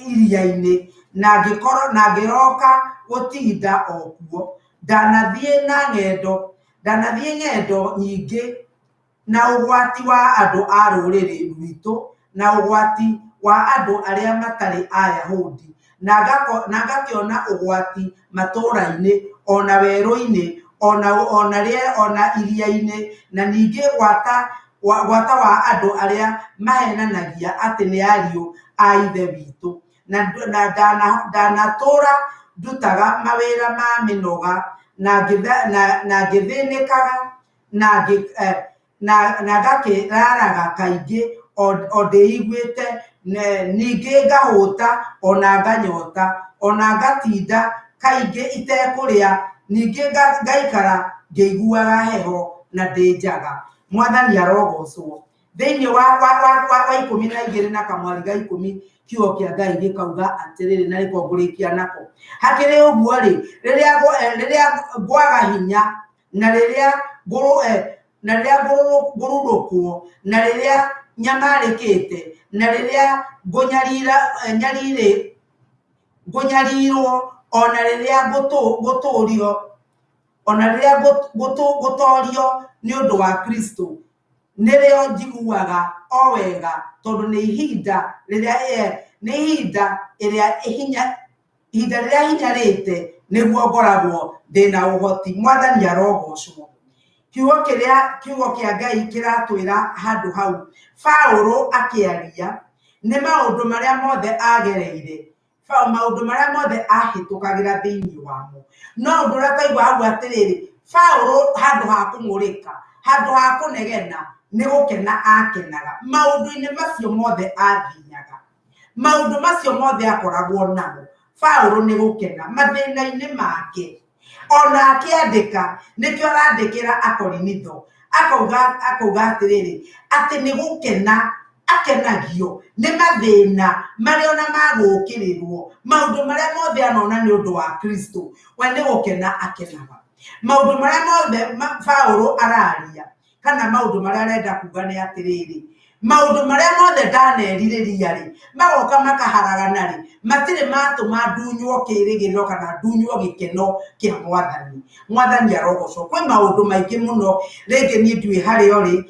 iria-inĩ na ngĩroka gũtinda o kuo. Ndanathiĩ na ng'endo, ndanathiĩ ng'endo nyingĩ na ũgwati wa andũ a rũrĩrĩ rwitũ na ũgwati wa andũ arĩa matarĩ Ayahudi, na ngakĩona ũgwati matũũra-inĩ, o na werũ-inĩ, o na iria-inĩ, na ningĩ gwata wa andũ arĩa mahenanagia atĩ nĩ ariũ a Ithe witũ. Na ndanatũũra ndutaga mawĩra ma mĩnoga na ngĩthĩnĩkaga na ngakĩraraga kaingĩ o ndĩiguĩte Ningĩ ngahũta ona nganyota, ona ngatinda kaingĩ itekũrĩa, ningĩ ngaikara ngĩiguaga heho na ndĩ njaga. Mwathani arogocwo. Thĩinĩ wa 12 na kamwari ga 10 kiugo kĩa Ngai gĩkauga atĩrĩrĩ, na nĩko ngũrĩkia nako. Hakĩrĩ ũguo rĩ, rĩrĩa ngwaga hinya, na rĩrĩa ngũrurũkwo, na rĩrĩa nyamarĩkĩte, na rĩrĩa ngũnyarirwo, ona rĩrĩa ngũtũrio, ona rĩrĩa ngũtorio nĩ ũndũ wa Kristo, nĩrĩo njiguaga o wega, tondũ nĩ ihinda rĩrĩa hinyarĩte nĩguo ngoragwo ndĩna ũhoti. Mwathani arogocwo. Kiugo kĩrĩa kiugo kĩa Ngai kĩratwĩra handũ hau, Paũlũ akĩaria nĩ maũndũ marĩa mothe agereire, maũndũ marĩa mothe ahĩtũkagĩra thĩinĩ wamo. No ũndũ ũrĩa twaigua hau atĩrĩrĩ, Paũlũ handũ ha kũng'ũrĩka, handũ ha kũnegena, nĩ gũkena akenaga maũndũ-inĩ macio mothe athiaga, maũndũ macio mothe akoragwo namo. Paũlũ nĩ gũkena mathĩna-inĩ make. Ona akĩandĩka nĩkĩo arandĩkĩra Akorinitho, akauga atĩrĩrĩ, atĩ nĩ gũkena akenagio nĩ mathĩna marĩa ona magũkĩrĩrwo, maũndũ marĩa mothe anona nĩ ũndũ wa Kristo, we nĩ gũkena akenaga. Maũndũ marĩa mothe Paũlũ araria kana maũndũ marĩa arenda kuga nĩ atĩrĩrĩ, maũndũ marĩa mothe ndanerirĩria rĩ, magoka makaharagana rĩ, matirĩ matũma ndunywo kĩĩrĩgĩrĩro kana ndunywo gĩkeno kĩa Mwathani. Mwathani arogocwo. Kwĩ maũndũ maingĩ mũno rĩngĩ niĩ ndiũĩ harĩa ũrĩ,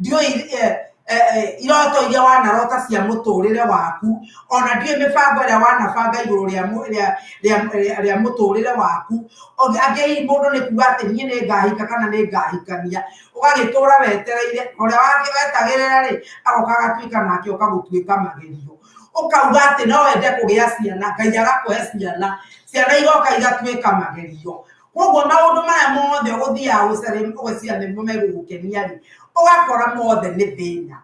ndiũĩ iroto iria wanarota cia mũtũrĩre waku, ona ndiũĩ mĩbango ĩrĩa wanabanga igũrũ rĩa mũtũrĩre waku. Angĩ hihi mũndũ nĩ kuga atĩ niĩ nĩ ngahika kana nĩ ngahikania, ũgagĩtũra wetereire, ũrĩa wetagĩrĩra rĩ, agoka agatuĩka nake ũkagũtuĩka magerio. Ũkauga atĩ no wende kũgĩa ciana, Ngai agakũhe ciana, ciana igoka igatuĩka magerio. Koguo maũndũ maya mothe ũgũthiaga ũgeciria nĩmo megũgũkenia rĩ, ũgakora mothe nĩ thĩna.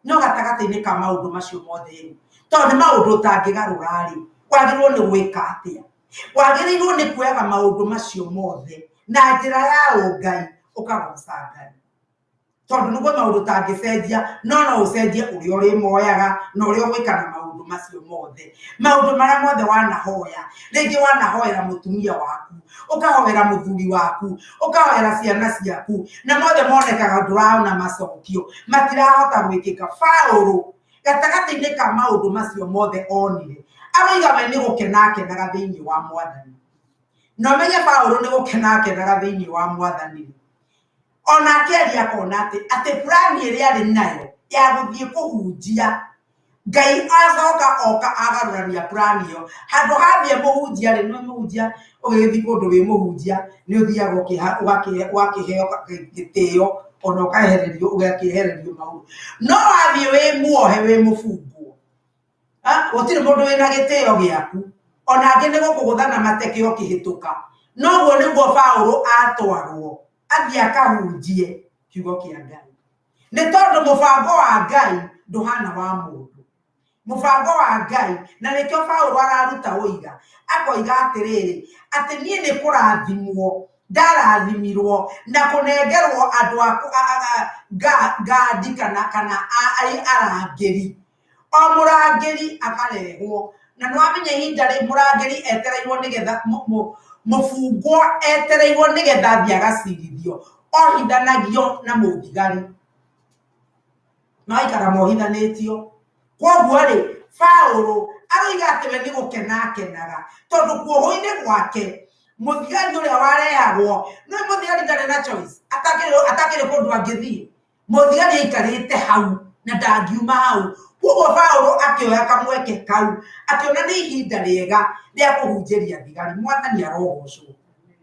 No gatagatĩ-inĩ ka maũndũ macio mothe rĩ, tondũ nĩ maũndũ ũtangĩgarũra rĩ, wagĩrĩirwo nĩ gwĩka atĩa? Wagĩrĩirwo nĩ kuoyaga maũndũ macio mothe na njĩra ya ũngai, ũkagoca Ngai. Tondũ nĩguo maũndũ ũtangĩcenjia, no no ũcenjie ũrĩa ũrĩmoyaga na ũrĩa ũgwĩka na maũndũ macio mothe. Maũndũ marĩa mothe wanahoya, rĩngĩ wanahoera mũtumia waku, ũkahoera mũthuri waku, ũkahoera ciana ciaku, na mothe monekaga ndũraona macokio, matirahota gwĩkĩka. Paũlũ gatagatĩ-inĩ ka maũndũ macio mothe onire, aroiga we nĩ gũkena akenaga thĩinĩ wa Mwathani. Na ũmenye Paũlũ nĩ gũkena akenaga thĩinĩ wa Mwathani. Ona akĩaria akona atĩ plani ĩrĩa arĩ nayo ya gũthiĩ kũhunjia, Ngai acoka oka agarũrania plani ĩyo. Handũ hathiĩ mũhunjia rĩ, nĩ mũhunjia ũgĩgĩthiĩ kũndũ wĩ mũhunjia, nĩ ũthiaga ũgakĩheo gĩtĩo, ona ũkaehererio, ũgakĩehererio maũndũ. No wathiĩ wĩ muohe, wĩ mũbungwo, gũtirĩ mũndũ wĩna gĩtĩo gĩaku, ona angĩ nĩ gũkũgũtha na mateke ũkĩhĩtũka. Noguo nĩguo Paũlũ atwarwo, athiĩ akahunjie kiugo kĩa Ngai. Nĩ tondũ mũbango wa Ngai ndũhana wa mũndũ. Mũbango wa Ngai, na nĩkĩo Paũlũ araruta ũira, akoiga atĩrĩrĩ, atĩ niĩ nĩ kũrathimwo, ndarathimirwo na kũnengerwo andũ a ngandi kana arangĩri. O mũrangĩri akarehwo, na nĩ wamenya ihinda rĩ mũrangĩri etereirwo nĩgetha mũbungwo etereirwo nĩgetha athiĩ agacirithio, ohithanagio na mũthigari, magaikara mohithanĩtio. Koguo rĩ, Paũlũ aroiga atĩ we nĩ gũkena akenaga, tondũ kuohwo-inĩ gwake mũthigari ũrĩa warehagwo, nĩ mũthigari ndarĩ na choice, atakĩrĩ kũndũ angĩthiĩ. Mũthigari aikarĩte hau na ndangiuma hau. Koguo Paũlũ akĩoya kamweke kau, akĩona nĩ ihinda rĩega rĩa kũhunjĩria thigari. Mwathani arogocwo.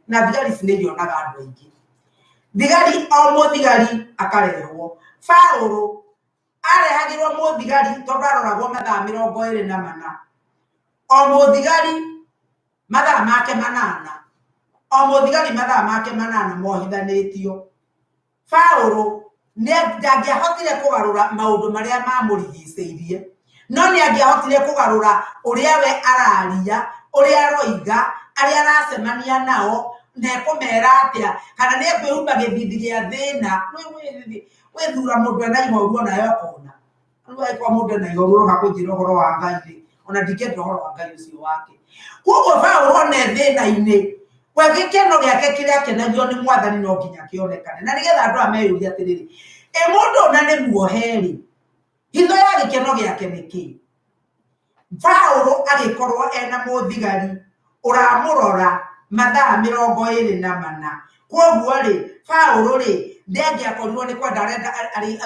Na thigari ici nĩ irionaga andũ aingĩ. Thigari o mũthigari akarehwo. Paũlũ arehagĩrwo mũthigari tondũ aroragwo mathaa 24. O mũthigari mathaa make 8. O mũthigari mathaa make 8 mohithanĩtio. Paũlũ Ndangĩahotire kũgarũra maũndũ marĩa mamũrigicĩirie, no nĩ angĩahotire kũgarũra ũrĩa we araria, ũrĩa aroiga, arĩa aracemania nao, na ekũmera atĩa, kana nĩ ekwĩhumba gĩthithi gĩa thĩna. Wĩthura mũndũ ena ihoru onawe ũkona. Rĩu angĩkorwo mũndũ ena ihoru ũroka kũnjĩra ũhoro wa Ngai rĩ, ona ndingĩenda ũhoro wa Ngai ũcio wake. Koguo Paũlũ ona e thĩna-inĩ, we gĩkeno gĩake kĩrĩa akenagio nĩ Mwathani no nginya kĩonekane. Na nĩgetha andũ aya meyũrie atĩrĩrĩ, ĩ mũndũ ũyũ na nĩ muohe rĩ, hitho ya gĩkeno gĩake nĩ kĩĩ? Paũlũ agĩkorwo ena mũthigari ũramũrora mathaa mĩrongo ĩrĩ na mana. Kwoguo rĩ, Paũlũ rĩ, ndangĩakorirwo nĩ kwenda arenda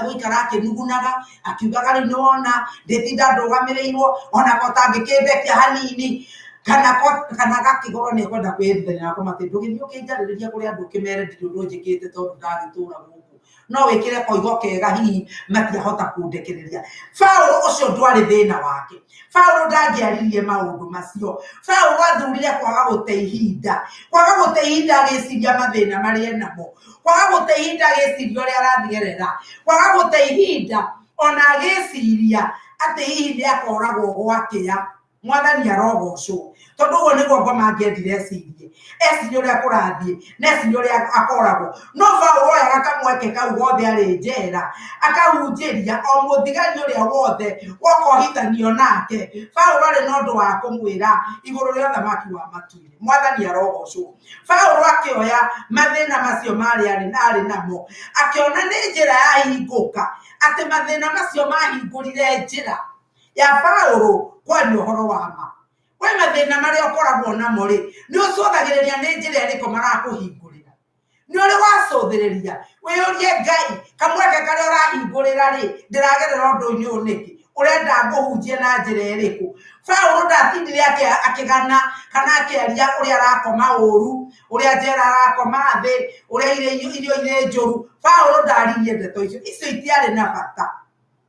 gũikara akĩnugunaga, akiugaga rĩu nĩ wona ndĩtinda ndũgamĩrĩirwo, ona ko ũtangĩkĩndekia hanini, kana ko kana agakĩkorwo nĩ ekwenda kwĩyendithania na akoma atĩ ndũgĩthiĩ ũkĩnjarĩrĩria kũrĩ andũ ũkĩmere ndirĩ ũndũ njĩkĩte tondũ ndagĩtũra gũkũ. No wĩkĩre koigo kega hihi matiahota kũndekereria. Paũlũ ũcio ndwarĩ thĩna wake. Paũlũ ndangĩaririe maũndũ macio. Paũlũ athurire kwaga gũte ihinda. Kwaga gũte ihinda agĩciria mathĩna marĩa enamo. Kwaga gũte ihinda agĩciria ũrĩa arathigerera. Kwaga gũte ihinda ona agĩciria atĩ hihi nĩ akoragwo gwakĩa. Mwathani arogocwo, tondũ ũguo nĩguo ngoma angĩendire ecirie, ecirie ũrĩa kũrathiĩ na ecirie ũrĩa akoragwo. No Paũlũ oyaga kamweke kau gothe arĩ njera akahunjĩria o mũthigari ũrĩa wothe woka ohithanio nake. Paũlũ arĩ na ũndũ wa kũmwĩra igũrũ rĩa ũthamaki wa matu-inĩ. Mwathani arogocwo. Paũlũ akĩoya mathĩna macio marĩ arĩ namo, akĩona nĩ njĩra yahingũka, atĩ mathĩna macio mahingũrire njĩra ya Paũlũ kwaria ũhoro wa ma. We mathĩna marĩa ũkoragwo namo rĩ, nĩ ũcũthagĩrĩria nĩ njĩra ĩrĩkũ marakũhingũrĩra? Nĩ ũrĩ wacũthĩrĩria wĩyũrie Ngai, kamweke karĩa ũrahingũrĩra rĩ, ndĩragerera ũndũ-inĩ ũyũ nĩkĩ? Ũrenda ngũhunjie na njĩra ĩrĩkũ? Paũlũ ndatindire akĩgana kana akĩaria ũrĩa arakoma ũru, ũrĩa njera arakoma thĩ, ũrĩa irio irĩ njũru. Paũlũ ndaririe ndeto icio, icio itiarĩ na bata.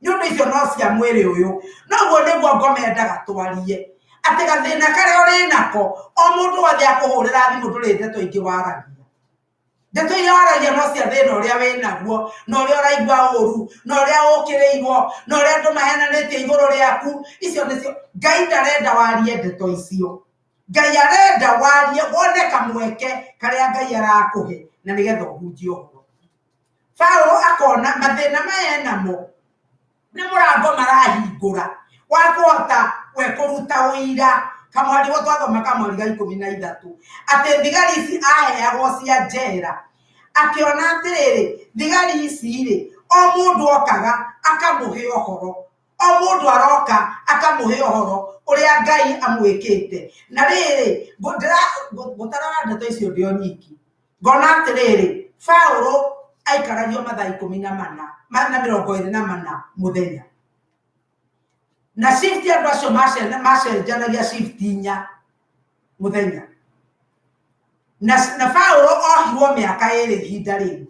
Nĩ ũndũ icio no cia mwĩrĩ ũyũ. No ũguo nĩguo ngoma endaga twarie. Atĩ gathĩna karĩa ũrĩ nako, o mũndũ wothe akũhũrĩra thimũ ndũrĩ ndeto ingĩ waragia. Ndeto iria waragia no cia thĩna ũrĩa wĩ naguo, na ũrĩa ũraigua ũru, na ũrĩa ũkĩrĩirwo, na ũrĩa andũ mahenanĩtie igũrũ rĩaku. Icio nĩcio, Ngai ndarenda warie ndeto icio. Ngai arenda warie, wone kamweke karĩa Ngai arakũhe na nĩgetha ũhunjie ũhoro. Paũlũ akona mathĩna maya enamo nĩ mũrango marahingũra wa kũhota we kũruta ũira. Kamwari go twathoma kamwari ga 13 atĩ thigari ici aheagwo cia njera, akĩona atĩrĩrĩ, thigari ici rĩ, o mũndũ okaga akamũhe ũhoro, o mũndũ aroka akamũhe ũhoro ũrĩa Ngai amwĩkĩte. Na rĩrĩ, ngũtaraga ndeto icio ndĩ o nyiki, ngona atĩrĩrĩ, Paũlũ aikaragio mathaa ikũmi na mana, na mĩrongo ĩrĩ na mana mũthenya. Na shift andũ acio macenjanagia shift inya mũthenya. Na Paũlũ ohirwo mĩaka ĩrĩ ihinda rĩu.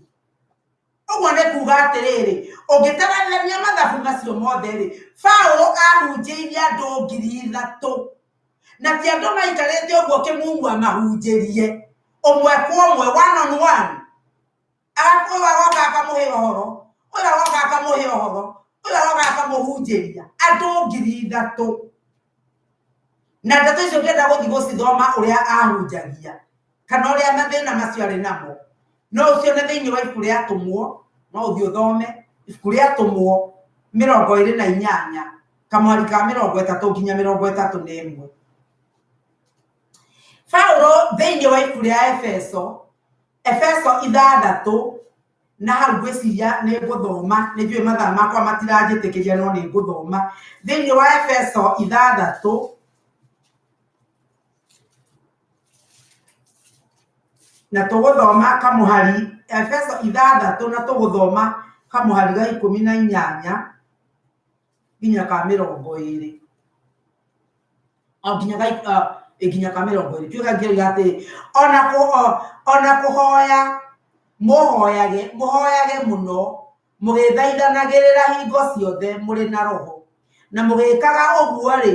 Ũguo nĩ kuga atĩrĩrĩ, ũngĩtarania mathabu macio mothe rĩ, Paũlũ ahunjĩirie andũ 3,000. Na ti andũ maikarĩte ũguo kĩmumu amahunjĩrie ũmwe kwa ũmwe, one on one. Ũyũ agoka akamũhe ũhoro, ũyũ agoka akamũhe ũhoro, ũyũ agoka akamũhunjĩria andũ 3,000. Na ndeto icio ũngĩenda gũthiĩ gũcithoma ũrĩa ahunjagia kana ũrĩa mathĩna macio arĩ namo, no ũcione thĩinĩ wa ibuku rĩa Atũmwo, no ũthiĩ ũthome ibuku rĩa Atũmwo 28 kamwari ka 30 nginya 31. Paũlũ thĩinĩ wa ibuku rĩa Efeso, Efeso 6, na hau ngwĩciria nĩ ngũthoma, nĩ njũĩ mathaa makwa matiranjĩtĩkĩria no nĩ ngũthoma. Thĩinĩ wa Efeso 6, na tũgũthoma kamũhari, Efeso 6 na tũgũthoma kamũhari ga 18 nginya ka 20. O nginya ga nginya ka 20. Kiugo kĩoiga atĩrĩ, ona kũhoya mũhoyage, mũhoyage mũno, mũgĩthaithanagĩrĩra hingo ciothe mũrĩ na roho. Na mũgĩkaga ũguo-rĩ,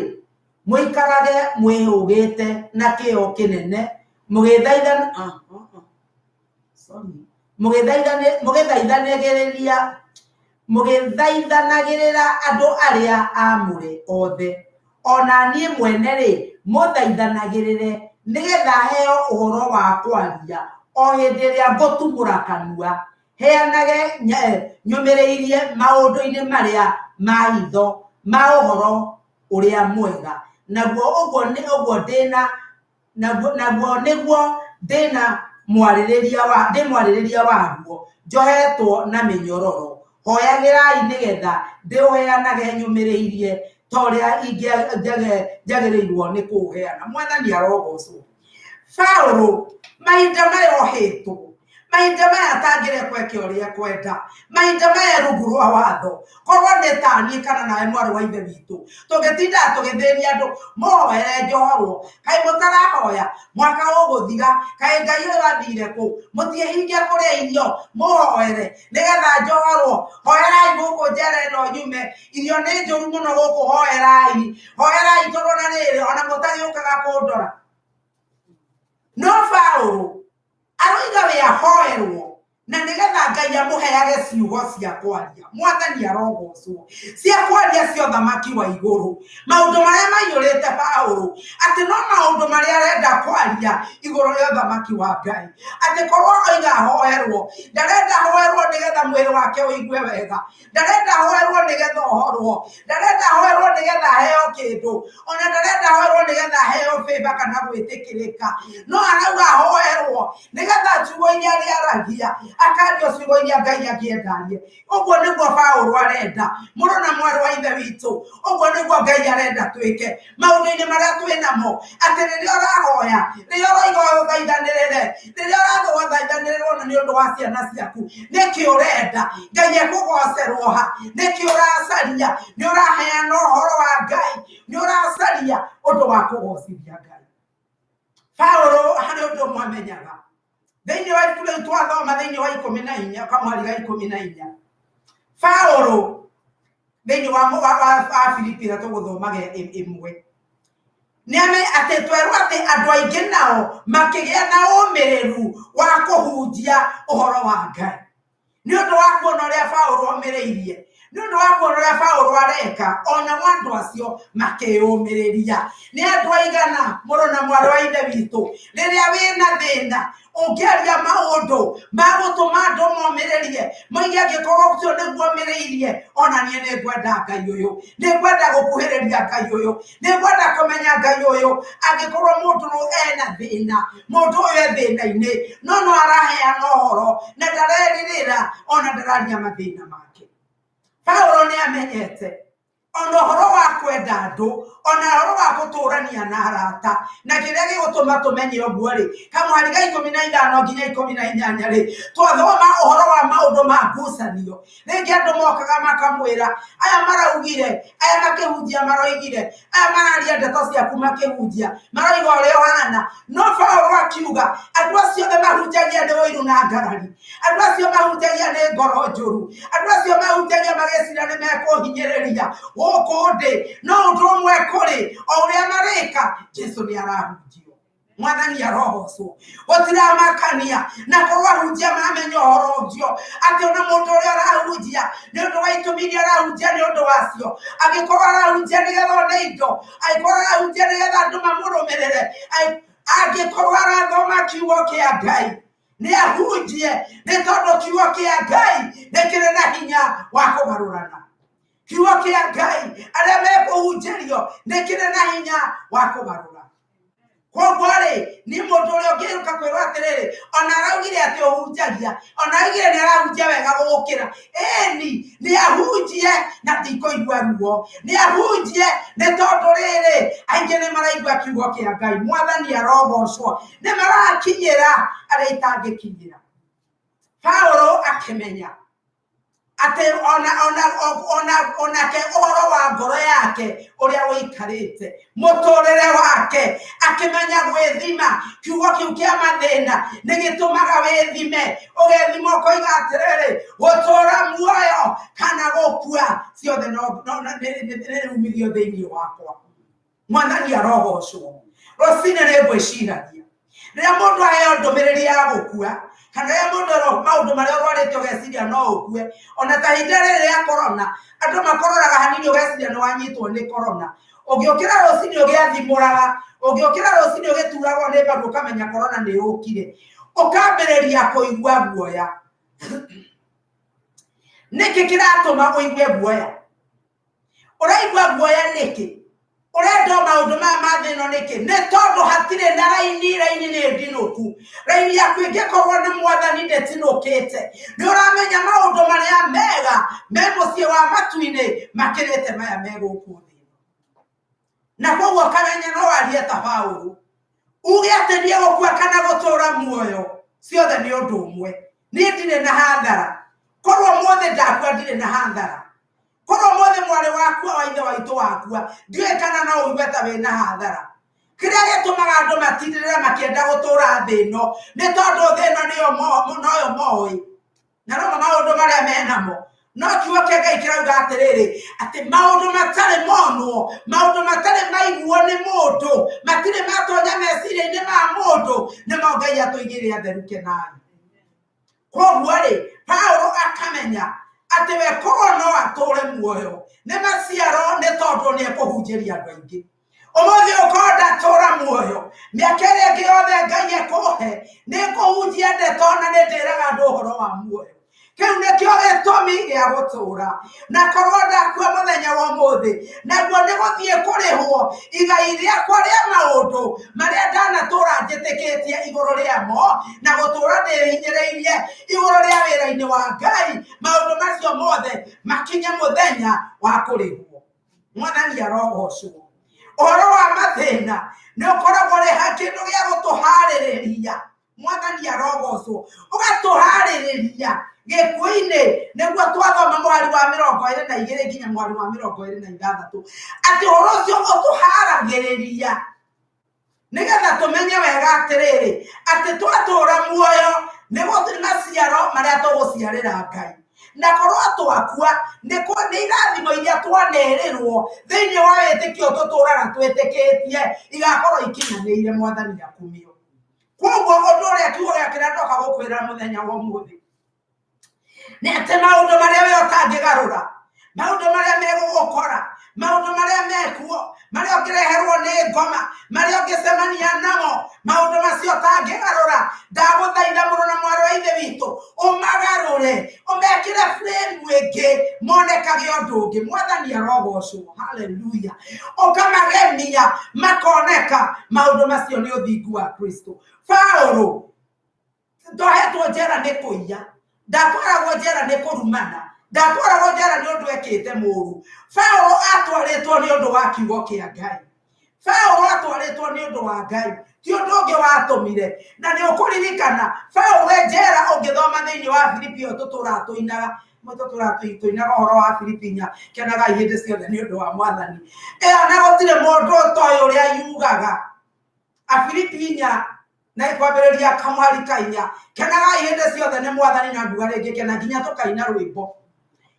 mũikarage mwĩhũgĩte na kĩyo kĩnene, mũgĩthaithanagĩrĩria Mũgĩthaithanagĩrĩra andũ arĩa aamũre othe, o na niĩ mwene rĩ, mũthaithanagĩrĩre, nĩgetha heo ũhoro wa kwaria o hĩndĩ ĩrĩa ngũtumũra kanua, heanage nyũmĩrĩirie maũndũ-inĩ marĩa ma hitho ma ũhoro ũrĩa mwega. Naguo ũguo nĩ ũguo ndĩna naguo nĩguo ndĩna mwarĩrĩria wa ndĩ mwarĩrĩria waguo njohetwo na mĩnyororo. Hoyagĩrai nĩgetha ndĩũheanage nyũmĩrĩirie ta ũrĩa njagĩrĩirwo nĩ kũũheana. Mwathani arogocwo. Paũlũ mahinda maya ohetwo, mahinda maya atangĩrekwo eke ũrĩa ekwenda, mahinda maya rungu rwa watho, korwo nĩ taniĩ kana nawe mwarĩ wa ithe witũ, tũngĩtindaga tũgĩthĩnia andũ, mũhoere njohorwo, kaĩ mũtarahoya, mwaka ũgũthira, kaĩ Ngai ũyũ athire kũ, mũtiĩhinge kũrĩa irio, mũhoere nĩgetha njohorwo, hoerai gũkũ njera ĩno nyume, irio nĩ njũru mũno gũkũ, hoerai, hoerai tondũ ona rĩrĩ, ona mũtagĩũkaga kũndora. No Paũlũ aroiga we ahoerwo na nĩgetha Ngai amũheage ciugo cia kwaria. Mwathani arogocwo. Cia kwaria cia ũthamaki wa igũrũ. Maũndũ marĩa maiyũrĩte Paũlũ, atĩ no maũndũ marĩa arenda kwaria igũrũ rĩa ũthamaki wa Ngai. Atĩ korwo oiga ahoerwo, ndarenda ahoerwo nĩgetha mwĩrĩ wake ũigue wega. Ndarenda ahoerwo nĩgetha ohorwo. Ndarenda ahoerwo nĩgetha aheo kĩndũ. Ona ndarenda ahoerwo nĩgetha aheo favor kana gwĩtĩkĩrĩka. No arauga ahoerwo nĩgetha ciugo iria arĩaragia akaria ciugo iria Ngai angĩenda arie. Ũguo nĩguo Paũlũ arenda. Mũrũ na mwarĩ wa ithe witũ, ũguo nĩguo Ngai arenda twĩke maũndũ-inĩ marĩa twĩ namo, atĩ rĩrĩa ũrahoya, rĩrĩa ũroiga ũthaithanĩrĩre, rĩrĩa ũrathiĩ ũgathaithanĩrĩrwo na nĩ ũndũ wa ciana ciaku, nĩkĩ ũrenda Ngai ekũgocerwo ha? Nĩkĩ ũracaria? Nĩ ũraheana ũhoro wa Ngai, nĩ ũracaria ũndũ wa kũgocithia Ngai. Paũlũ harĩ ũndũ ũmwe amenyaga thĩinĩ wa ibuku rĩu twathoma thĩinĩ wa 14 kamwari ga 14, Paũlũ thĩinĩ wa Filipi ĩrĩa tũgũthomaga ĩmwe, nĩ atĩ twerwo atĩ andũ aingĩ nao makĩgĩa na ũmĩrĩru wa kũhunjia ũhoro wa Ngai nĩ ũndũ wa kuona ũrĩa Paũlũ omĩrĩirie, nĩ ũndũ wa kuona ũrĩa Paũlũ areka, onao andũ acio makĩyũmĩrĩria. Nĩ andũ aigana, mũrũ na mwarĩ wa ithe witũ, rĩrĩa wĩna thĩna ũngĩaria maũndũ ma gũtũma andũ momĩrĩrie, moige angĩkorwo ũcio nĩguo omĩrĩirie, ona niĩ nĩ ngwenda Ngai ũyũ, nĩ ngwenda gũkuhĩrĩria Ngai ũyũ, nĩ ngwenda kũmenya Ngai ũyũ. Angĩkorwo mũndũ ũyũ ena thĩna, mũndũ ũyũ e thĩna-inĩ, no no araheana ũhoro na ndarerirĩra ona ndararia mathĩna make. Paũlũ nĩ amenyete ona ũhoro wa kwenda andũ, ona ũhoro wa gũtũrania na arata, na kĩrĩa gĩgũtũma tũmenye ũguo rĩ, kamwari ga 15 nginya 18 rĩ, twathoma ũhoro wa maũndũ ma ngucanio. Rĩngĩ andũ mokaga makamwĩra, aya maraugire, aya makĩhunjia maroigire, aya mararia ndeto ciaku makĩhunjia, maroiga ũrĩa ũhana. No Paũlũ akiuga, andũ acio othe mahunjagia nĩ ũiru na ngarari, andũ acio mahunjagia nĩ ngoro njũru, andũ acio mahunjagia magĩciria nĩ mekũhinyĩrĩria gũkũ ndĩ, no ũndũ ũmwe kũrĩ, o ũrĩa marĩka, Jesu nĩ arahunjio. Mwathani arogocwo. Gũtiramakania na korwo ahunjia mamenya ũhoro ũcio, atĩ ona mũndũ ũrĩa arahunjia nĩ ũndũ wa itũmi iria arahunjia nĩ ũndũ wacio, angĩkorwo arahunjia nĩgetha one indo, angĩkorwo arahunjia nĩgetha andũ mamũrũmĩrĩre, angĩkorwo arathoma kiugo kĩa Ngai, nĩ ahunjie, nĩ tondũ kiugo kĩa Ngai nĩ kĩrĩ na hinya wa kũgarũrana. Kiugo kĩa Ngai arĩa mekũhunjĩrio nĩ kĩrĩ na hinya wa kũgarũra. Koguo rĩ, niĩ mũndũ ũrĩa ũngĩũka kwĩrwo atĩrĩrĩ, ona araugire atĩ ũhunjagia, ona araugire nĩ arahunjia wega gũgũkĩra, ĩni nĩ ahunjie na ndikũigua ruo, nĩ ahunjie nĩ tondũ rĩrĩ, aingĩ nĩ maraigua kiugo kĩa Ngai. Mwathani arogocwo, nĩ marakinyĩra arĩa itangĩkinyĩra. Paũlũ akĩmenya atĩ onake ũhoro wa ngoro yake ũrĩa ũikarĩte mũtũrĩre wake, akĩmenya gwĩthima. Kiugo kĩu kĩa mathĩna nĩ gĩtũmaga wĩthime, ũgethima ũkoiga atĩrĩrĩ, gũtũra muoyo kana gũkua, ciothe nĩ umithio thĩinĩ wakwa. Mwathani arogocwo. Rũcinĩ nĩ ngwĩciragia Rĩrĩa mũndũ aheo ndũmĩrĩri ya gũkua, kana rĩrĩa mũndũ erwo maũndũ marĩa ũrwarĩte ũgeciria no ũkue, ona ta ihinda rĩrĩ rĩa korona, andũ makororaga hanini ũgeciria nĩ wanyitwo nĩ korona. Ũngĩũkĩra rũcinĩ ũgĩathimũraga, ũngĩũkĩra rũcinĩ ũgĩturagwo nĩ mbaru ũkamenya korona nĩ yũkire, ũkambĩrĩria kũigua guoya. Nĩkĩ kĩratũma ũigue guoya? Ũraigua guoya nĩkĩ? Ũrenda o maũndũ maya ma thĩ ĩno nĩkĩ? Nĩ tondũ hatirĩ na raini, raini nĩ ndinũku. Raini yaku ĩngĩkorwo nĩ mwathani ndĩtinũkĩte. Nĩ ũramenya maũndũ marĩa mega me mũciĩ wa matu-inĩ makĩrĩte maya me gũkũ thĩ. Na koguo ũkamenya no warie ta Paũlũ. Uge atĩ niĩ gũkua kana gũtũũra muoyo ciothe nĩ ũndũ ũmwe. Niĩ ndirĩ na hathara. Korwo ũmũthĩ ndakua ndirĩ na hathara. Korwo ũmũthĩ mwarĩ wakua wa ithe waitũ wakua, ndiũĩ kana no ũigue ta wĩna hathara. Kĩrĩa gĩtũmaga andũ matindĩrĩre makĩenda gũtũũra thĩ ĩno nĩ tondũ thĩ ĩno nĩyo noyo moĩ na nomo maũndũ marĩa menamo. No kiugo kĩa Ngai kĩrauga atĩrĩrĩ, atĩ maũndũ matarĩ monwo, maũndũ matarĩ maiguo nĩ mũndũ, matirĩ matonya meciria-inĩ ma mũndũ, nĩmo Ngai atũigĩire atheru kenai. Koguo rĩ, Paulo akamenya atĩ we korwo no atũre muoyo nĩ maciaro nĩ tondũ nĩ ekũhunjĩria andũ aingĩ. Ũmũthĩ ũkorwo ndatũra muoyo, mĩaka ĩrĩa ĩngĩ yothe Ngai ekũhe, nĩ ngũhunjia ndeto na nĩ ndĩraga andũ ũhoro wa muoyo. Kĩu nĩkĩo gĩtũmi gĩa gũtũra. Na korwo ndakua mũthenya wa ũmũthĩ, naguo nĩ gũthiĩ kũrĩhwo igai rĩakwa rĩa maũndũ marĩa ndanatũra njĩtĩkĩtie igũrũ rĩamo, na gũtũra ndĩhinyĩrĩirie igũrũ rĩa wĩra-inĩ wa Ngai, maũndũ macio mothe makinye mũthenya wa kũrĩhwo. Mwathani arogocwo. Ũhoro wa mathĩna nĩ ũkoragwo ũrĩ kĩndũ gĩa gũtũharĩrĩria. Mwathani arogocwo. Ũgatũharĩrĩria gĩkuũ-inĩ, nĩguo twathoma mũhari wa 22 nginya mũhari wa 26, atĩ ũhoro ũcio ũtũharagĩrĩria nĩgetha tũmenye wega atĩrĩrĩ, atĩ twatũra muoyo nĩ maciaro marĩa tũgũciarĩra Ngai, na korwo twakua nĩ irathimo iria twanerĩrwo thĩinĩ wa wĩtĩkio tũtũraga twĩtĩkĩtie igakorwo ikinyanĩire. Mwathani akumio. Koguo ũndũ ũrĩa kiugo gĩa kĩrĩa ndoka gũkwĩra mũthenya wa ũmũthĩ nĩ atĩ maũndũ marĩa we ũtangĩgarũra, maũndũ marĩa megũgũkora, maũndũ marĩa mekuo, marĩa ũngĩreherwo nĩ ngoma, marĩa ũngĩcemania namo, maũndũ macio ũtangĩgarũra, ndagũthaitha mũrũ na mwarĩ wa ithe witũ, ũmagarũre, ũmekĩre frame ĩngĩ, monekage ũndũ ũngĩ. Mwathani arogocwo. Haleluya. Ũkamagemia makoneka maũndũ macio nĩ ũthingu wa Kristo. Paũlũ ndohetwo njera nĩ kũiya, ndatwaragwo njera nĩ kũrumana, ndatwaragwo njera nĩ ũndũ ekĩte mũũru. Paũlũ atwarĩtwo nĩ ũndũ wa kiugo kĩa Ngai. Paũlũ atwarĩtwo nĩ ũndũ wa Ngai, ti ũndũ ũngĩ watũmire. Na nĩ ũkũririkana Paũlũ e njera, ũngĩthoma thĩinĩ wa Filipi ĩyo tũtũraga tũinaga, tũtũraga tũinaga ũhoro wa Filipi inya, kenagai hĩndĩ ciothe nĩ ũndũ wa Mwathani. Ĩyo na gũtirĩ mũndũ ũtoĩ ũrĩa yugaga. Afilipi inya na ĩkwambĩrĩria kamwari ka inya, kenagai hĩndĩ ciothe nĩ Mwathani, na nduga rĩngĩ kena nginya tũkaina rwĩmbo.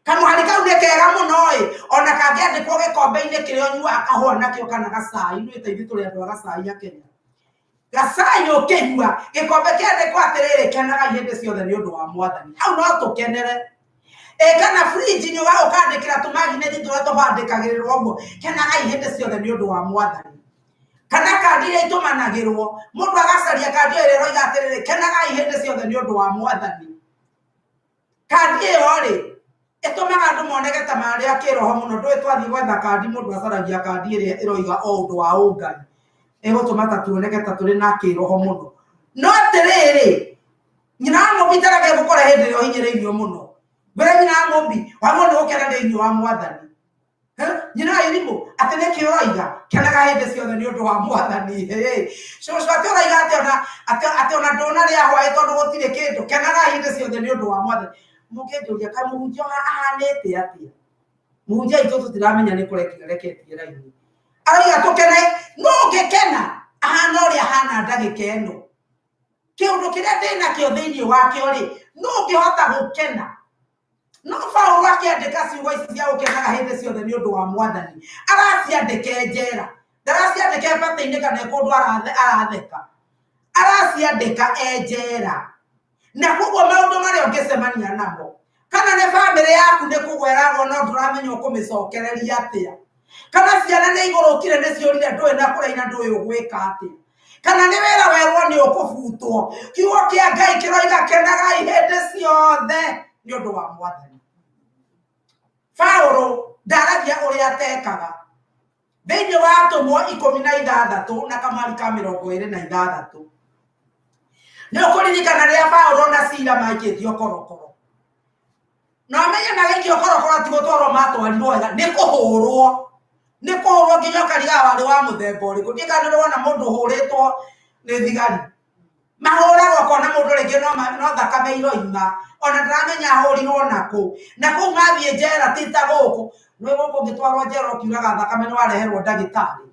Kamũhari kau nĩ kega mũno ĩ, ona kangĩandĩkwo gĩkombe-inĩ kĩrĩa ũnyuaga kahũa nakĩo kana gacai, ithuĩ ta ithuĩ tũrĩ andũ a gacai a Kenya. Gacai ũkĩnyua, gĩkombe kĩandĩkwo atĩrĩrĩ, kenagai hĩndĩ ciothe nĩ ũndũ wa Mwathani. Hau no tũkenere. Ĩ kana fridge-inĩ ũkandĩkĩra tũmagineti tũrĩa tũbandĩkagĩrĩrwo ũguo, kenagai hĩndĩ ciothe nĩ ũndũ wa Mwathani. Kana kandi iria itũmanagĩrwo, mũndũ agacaria kandi ĩyo ĩrĩa ĩroiga atĩrĩrĩ, kenagai hĩndĩ ciothe nĩ ũndũ wa Mwathani. Kandi ĩyo rĩ, ĩtũmaga andũ moneke ta marĩ a kĩroho mũno. Ndũĩ twathiĩ gwetha kandi, mũndũ acaragia kandi ĩrĩa ĩroiga o ũndũ wa ũngai, ĩgũtũma ta tuoneke ta tũrĩ na kĩroho mũno. No atĩrĩrĩ, nyina wa mũmbi tareke ngũkore hĩndĩ ĩrĩa ũhinyĩrĩirio mũno. Ngwĩre nyina wa mũmbi, wagwo nĩ gũkena thĩinĩ wa Mwathani. Nyina wa irimũ, atĩ nĩkĩ ũroiga kenaga hĩndĩ ciothe nĩ ũndũ wa Mwathani. Cũcũ atĩ ũroiga atĩ ona atĩ ona ndũnarĩa hwaĩ tondũ gũtirĩ kĩndũ, kenaga hĩndĩ ciothe nĩ ũndũ wa Mwathani. Mũngĩnjũria kaĩ mũhunjia ahanĩte atĩa? Mũhunjia aitũ tũtiramenya nĩ kũrekia areketie raini. Aroiga tũkene, no ũngĩkena ahana ũrĩa ahana ndagĩka ĩno. Kĩũndũ kĩrĩa ndĩnakĩo thĩinĩ wakĩo rĩ, no ũngĩhota gũkena. No Paulo akĩandĩka ciugo ici cia gũkenaga hĩndĩ ciothe nĩ ũndũ wa Mwathani, araciandĩka e njera, ndaraciandĩka e batĩ-inĩ kana e kũndũ aratheka. Araciandĩka e njera. Na koguo maũndũ marĩa ũngĩcemania namo, kana nĩ bamĩrĩ yaku nĩ kũgweragwo no ndũramenya ũkũmĩcokereria atĩa, kana ciana nĩ igũrũkire nĩ ciũrire ndũĩ na kũraina ndũĩ ũgwĩka atĩa, kana nĩ wĩra werwo nĩ ũkũbutwo, kiugo kĩa Ngai kĩroiga kenagai hĩndĩ ciothe nĩ ũndũ wa Mwathani. Paũlũ ndaragia ũrĩa atekaga. Thĩinĩ wa atũmwo 16 na kamwari ka 26, nĩ ũkũririkana rĩrĩa Paũlũ na Sila maikĩtio korokoro. Na ũmenye magĩikio korokoro ti gũtwarwo matwarirwo wega, nĩ kũhũrwo. Nĩ kũhũrwo nginya ũkariga warĩ wa mũthemba ũrĩkũ. Ndiũĩ kana nĩ wona mũndũ ũhũrĩtwo nĩ thigari. Mahũragwo ũkona mũndũ rĩngĩ no thakame iroima, ona ndaramenya ahũrirwo nakũ. Na kũu mathiĩ njera ti ta gũkũ. Nĩ gũkũ ũngĩtwarwo njera ũkiuraga thakame nĩ wareherwo ndagĩtarĩ.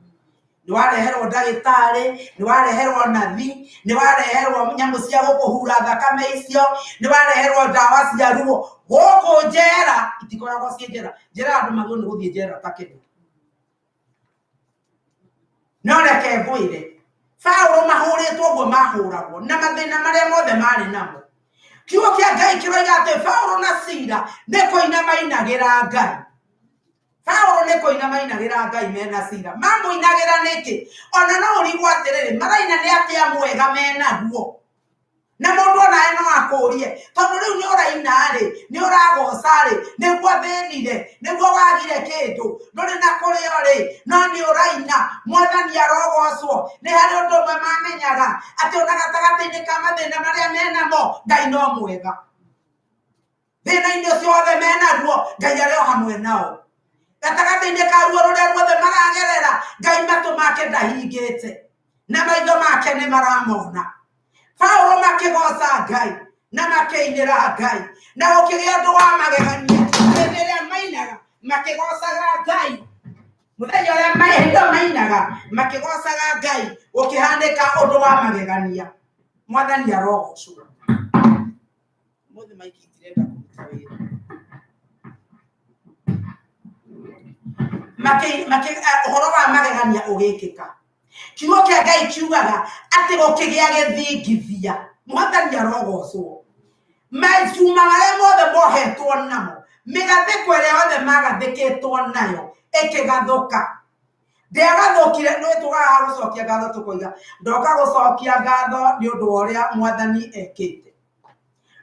Nĩ wareherwo ndagĩtarĩ, nĩ wareherwo nathi, nĩ wareherwo nyamũ cia gũkũhura thakame icio, nĩ wareherwo ndawa cia ruo. Gũkũ njera itikoragwo ciĩ njera. Njera andũ magĩrĩirwo nĩ gũthiĩ njera ta kĩndũ. No reke ngwĩre, Paũlũ mahũrĩtwo ũguo mahũragwo na mathĩna marĩa mothe marĩ namo. Kiugo kĩa Ngai kĩroiga atĩ Paũlũ na Sila nĩ kũina mainagĩra Ngai. Paũlũ nĩ kũina mainagĩra Ngai mena Sila. Mamũinagĩra nĩkĩ? Ona no ũrigwo atĩrĩrĩ, maraina nĩ atĩa mwega menaguo? Na mũndũ onawe no akũrie, tondũ rĩu nĩ ũraina rĩ, nĩ ũragoca rĩ, nĩguo thĩnire, nĩguo wagire kĩndũ, ndũrĩ na kũrĩo rĩ, no nĩ ũraina, Mwathani arogocwo. Nĩ harĩ ũndũ ũmwe mamenyaga, atĩ ona gatagatĩ-inĩ ka mathĩna marĩa menamo, Ngai no mwega. Thĩna-inĩ ũcio wothe menaguo, Ngai arĩ o hamwe nao. Gatagatĩ-inĩ ka ruo rũrĩa ruothe maragerera, Ngai matũ make ndahingĩte, na maitho make nĩ maramona. Paũlũ makĩgoca Ngai na makĩinĩra Ngai, na gũkĩgĩa ũndũ wa magegania hĩndĩ ĩrĩa mainaga makĩgocaga Ngai. Mũthenya ũrĩa hĩndĩ ĩyo mainaga makĩgocaga Ngai, gũkĩhanĩka ũndũ wa magegania. Mwathani arogocwo. Ũmũthĩ maiki itirenda kũruta wĩra. Ũhoro wa magegania ũgĩkĩka. Kiugo kĩa Ngai kiugaga atĩ gũkĩgĩa gĩthingithia. Mwathani arogocwo. Macuma marĩa mothe mohetwo namo, mĩgathĩko ĩrĩa yothe magathĩkĩtwo nayo ĩkĩgathũka. Ndĩagathũkire, nĩ tũgaga gũcokia ngatho tũkoiga, ndoka gũcokia ngatho nĩ ũndũ wa ũrĩa Mwathani ekĩte.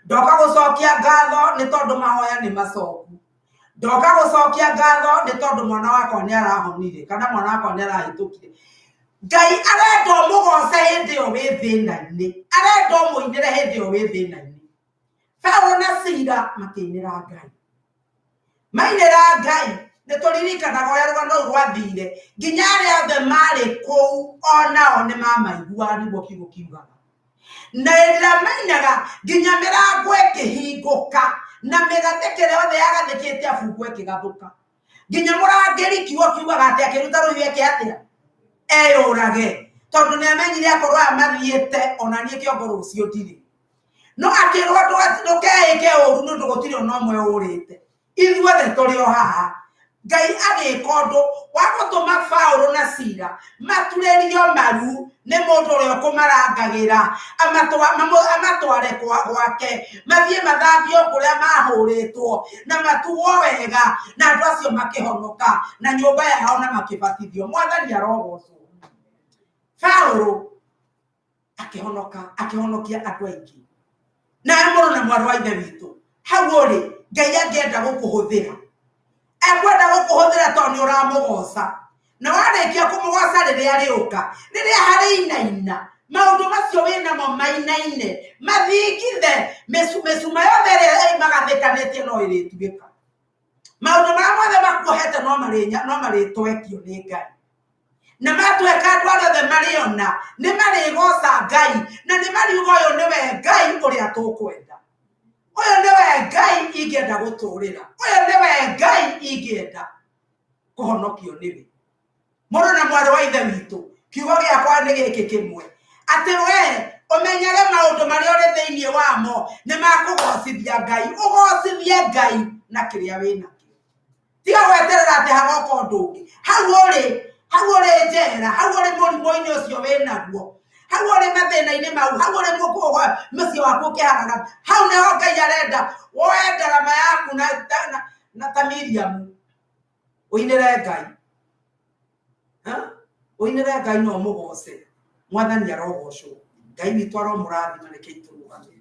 Ndoka gũcokia ngatho nĩ tondũ mahoya nĩ macoku. Ndoka gũcokia ngatho nĩ tondũ mwana wakwa nĩ arahonire kana mwana wakwa nĩ arahĩtũkire. Ngai arenda ũmũgoce hĩndĩ ĩyo wĩ thĩna-inĩ, arenda ũmũinĩre hĩndĩ ĩyo wĩ thĩna-inĩ. Paũlũ na Sila makĩinĩra Ngai. Mainĩra Ngai, nĩ tũririkanaga ũrĩa rũgano rũu rwathire, nginya arĩa othe marĩ kũu onao nĩ mamaiguaga, nĩguo kiugo kiugaga. Na hĩndĩ ĩrĩa mainaga, nginya mĩrango ĩkĩhingũka, na mĩgathĩka ĩrĩa yothe yagathĩkĩte abungwo ĩkĩgathũka. Nginya mũrangĩri kiugo kiugaga atĩ akĩruta rũhiũ eke atĩa? Eyũrage. Tondũ nĩ amenyire akorwo aya mathiĩte, ona niĩ kĩongo rũciũ ndirĩ. No akĩrwo ndũkeĩke ũru nĩ ũndũ gũtirĩ ona ũmwe ũrĩte. Ithuothe tũrĩ o haha. Ngai agĩka ũndũ wa gũtũma Paũlũ na Sila maturĩrio maru nĩ mũndũ ũrĩa ũkũmarangagĩra, amatware gwake, mathiĩ mathambio kũrĩa mahũrĩtwo na matuo wega, na andũ acio makĩhonoka na nyũmba yao na makĩbatithio. Mwathani arogocwo. Paũlũ akĩhonoka, akĩhonokia andũ aingĩ. Nawe mũrũ na mwarĩ wa ithe witũ, hau ũrĩ, Ngai angĩenda gũkũhũthĩra, ekwenda gũkũhũthĩra tondũ nĩ ũramũgoca. Na warĩkia kũmũgoca rĩrĩa arĩũka, rĩrĩa harĩinaina, maũndũ macio wĩnamo mainaine, mathingithe, mĩcuma yothe ĩrĩa ĩmagathĩkanĩtie no ĩrĩtuĩka. Maũndũ marĩa mothe makuohete no marĩtwekio nĩ Ngai. Na matweka andũ arĩa othe marĩona nĩ marĩgoca Ngai, na nĩ mariuga ũyũ nĩwe Ngai ũrĩa tũkwenda, ũyũ nĩwe Ngai ingĩenda gũtũrĩra, ũyũ nĩwe Ngai ingĩenda kũhonokio nĩwe. Mũrũ na mwarĩ wa ithe witũ, kiugo gĩakwa nĩ gĩkĩ kĩmwe, atĩ we ũmenyage maũndũ marĩa ũrĩ thĩinĩ wamo nĩ makũgocithia Ngai, ũgocithie Ngai na kĩrĩa wĩnakĩo. Tiga gweterera atĩ hagoka ũndũ ũngĩ. Hau ũrĩ, hau ũrĩ njera, hau ũrĩ mũrimũ-inĩ ũcio wĩnaguo, Hau ũrĩ mathĩna-inĩ mau, hau ũrĩ mũciĩ waku ũkĩharagana, hau nĩho Ngai arenda woe ndarama yaku na ta Miriamu ũinĩre Ngai. Ha? Ũinĩre Ngai na ũmũgoce. Mwathani arogocwo. Ngai witũ aromũrathima. Reke itũrũgame.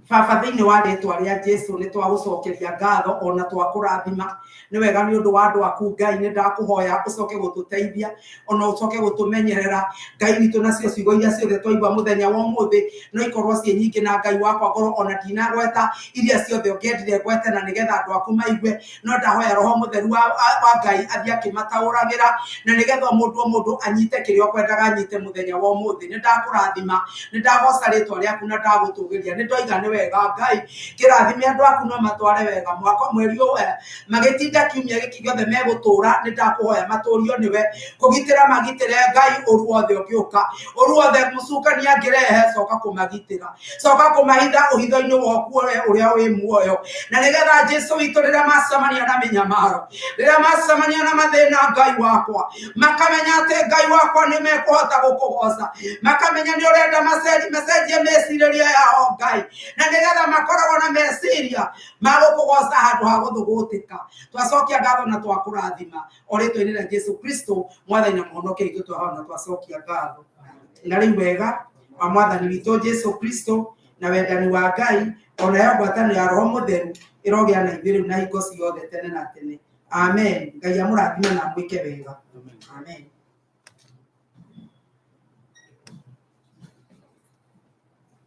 Baba, thĩinĩ wa rĩtwa rĩa Jesu nĩ twagũcokeria ngatho ona twakũrathima. Nĩ wega nĩ ũndũ wa andũ aku Ngai, nĩ ndakũhoya ũcoke gũtũteithia ona ũcoke gũtũmenyerera Ngai witũ, nacio ciugo iria ciothe twaigua mũthenya wa ũmũthĩ no ikorwo ciĩ nyingĩ, na Ngai wakwa ngorwo ona ndinagweta iria ciothe ũngĩendire ngwete na nĩgetha andũ aku maigue, no ndahoya Roho Mũtheru wa Ngai athiĩ akĩmataũragĩra na nĩgetha o mũndũ o mũndũ anyite kĩrĩa ũkwendaga anyite mũthenya wa ũmũthĩ. Nĩ ndakũrathima, nĩ ndagoca rĩtwa rĩaku na ndagũtũgĩria. Nĩ ndoiga nĩ wega Ngai, kĩrathime andũ aku no matware wega mwaka mweri ũyũ, magĩtinda kiumia gĩkĩ gĩothe megũtũra. Nĩ ndakũhoya matũrio nĩwe, kũgitĩra magitĩre Ngai ũru wothe ũngĩũka, ũru wothe mũcukani angĩrehe, coka kũmagitĩra, coka kũmahitha ũhitho-inĩ waku ũrĩa wĩ muoyo, na nĩgetha Jesu witũ rĩrĩa macemania na mĩnyamaro, rĩrĩa macemania na mathĩna, Ngai wakwa, makamenya atĩ Ngai wakwa nĩ mekũhota gũkũgoca, makamenya nĩ ũrenda macenjie mecirĩria yao Ngai, na nĩgetha makoragwo na meciria ma gũkũgoca handũ ha gũthũgũtĩka. Twacokia ngatho na twakũrathima o rĩtwa-inĩ rĩa Jesu Kristo, Mwathani na Mũhonokia witũ, twahoya na twacokia ngatho. Na rĩu wega wa Mwathani witũ Jesu Kristo na wendani wa Ngai onayo ngwatanĩro ya Roho Mũtheru ĩrogĩa na ithuĩ rĩu na hingo ciothe tene na tene. Amen. Ngai amũrathime na amwĩke wega. Amen.